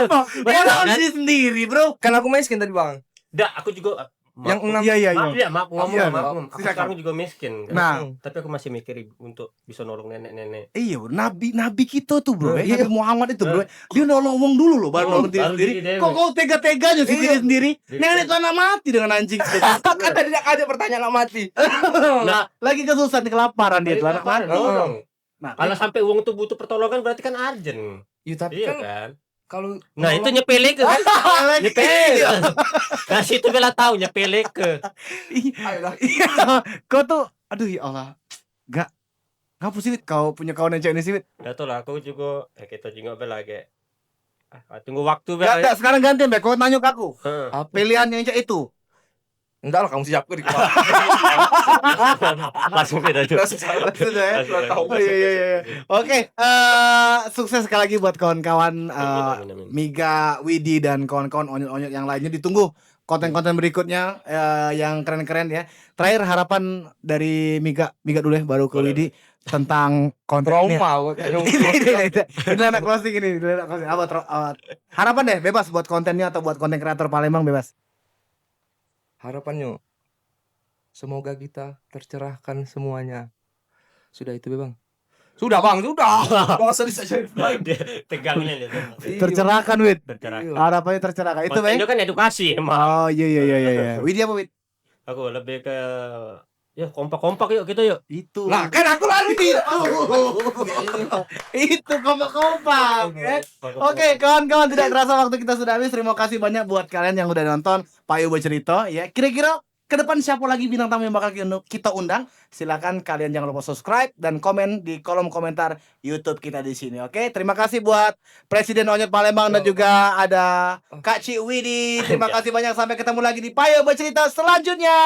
Apa? Dia tahu diri sendiri, bro. Kan aku miskin tadi, Bang. Dak, aku juga, yang enam. Iya, iya, iya. Maaf ya, maaf, ngomong, iya, maaf, ngomong. Aku silakan. Sekarang juga miskin, kan? Nah. Tapi aku masih mikir untuk bisa nolong nenek-nenek. Iya, nabi, nabi kita tuh, bro, eh, Nabi Muhammad itu, bro. Dia nolong wong dulu loh, baru nolong diri sendiri. Kok kau tega-teganya sih diri sendiri? Nenek tuh anak mati dengan anjing. Kan tadi ada pertanyaan anak mati. Nah, lagi kesusahan, kelaparan dia tuh anak mati. Nah, kalau sampai wong tuh butuh pertolongan berarti kan urgent. Ya, tapi Iya kan kan? Kalau Nah, itu nyepele ke? Nyepele. Nah, situ bela tahu nyepele ke. Ayolah. Kau tuh, aduh ya Allah. Gak, ngapa sih, Wit? Kau punya kawan yang cewek ni sih, Wit? Dah tu lah, aku juga eh, kita juga bela kayak ah, tunggu waktu Gak, bela. Gak, sekarang ganti, Mbak. Kau nanya ke aku. Heeh. Apa? Pilihan yang cewek itu. Enggak lah, kamu siap ke di kepala. Langsung beda juga. Langsung salah. Sudah ya. Langsung beda. Oh, iya, iya, iya. Oke, eh, sukses sekali lagi buat kawan-kawan eh, Amin, amin, amin. Miga, Widi, dan kawan-kawan onyot-onyot yang lainnya. Ditunggu konten-konten berikutnya eh, yang keren-keren ya. Terakhir, harapan dari Miga, Miga dulu ya, baru ke Boleh, Widi, tentang kontennya. Trauma aku kayak Ini, ini, ini, ini anak closing ini, ini anak closing. Apa tro- eh, harapan deh, bebas, buat kontennya atau buat konten kreator Palembang, bebas. Harapannya semoga kita tercerahkan semuanya. Sudah itu, Bang. Sudah, Bang, sudah. Bosan saja. Dia tegang ni dia. Iya. Tercerahkan, Wid. Tercerah. Iya. Harapannya tercerahkan. Itu, Konten Bang. Itu kan edukasi emang. Oh, iya, iya, iya, iya, iya. Widi apa, Wid? Aku lebih ke ya kompak-kompak yuk kita yuk. Itu. Nah, kan aku lari. Itu kompak-kompak ya. Oke, kawan-kawan, tidak terasa waktu kita sudah habis. Terima kasih banyak buat kalian yang udah nonton Payo Bercerita ya. Kira-kira ke depan siapa lagi bintang tamu yang bakal kita undang? Silakan kalian jangan lupa subscribe dan komen di kolom komentar YouTube kita di sini. Oke, terima kasih buat Presiden Onyot Palembang dan juga ada Kak Cik Widi. Terima kasih banyak. Sampai ketemu lagi di Payo Bercerita selanjutnya.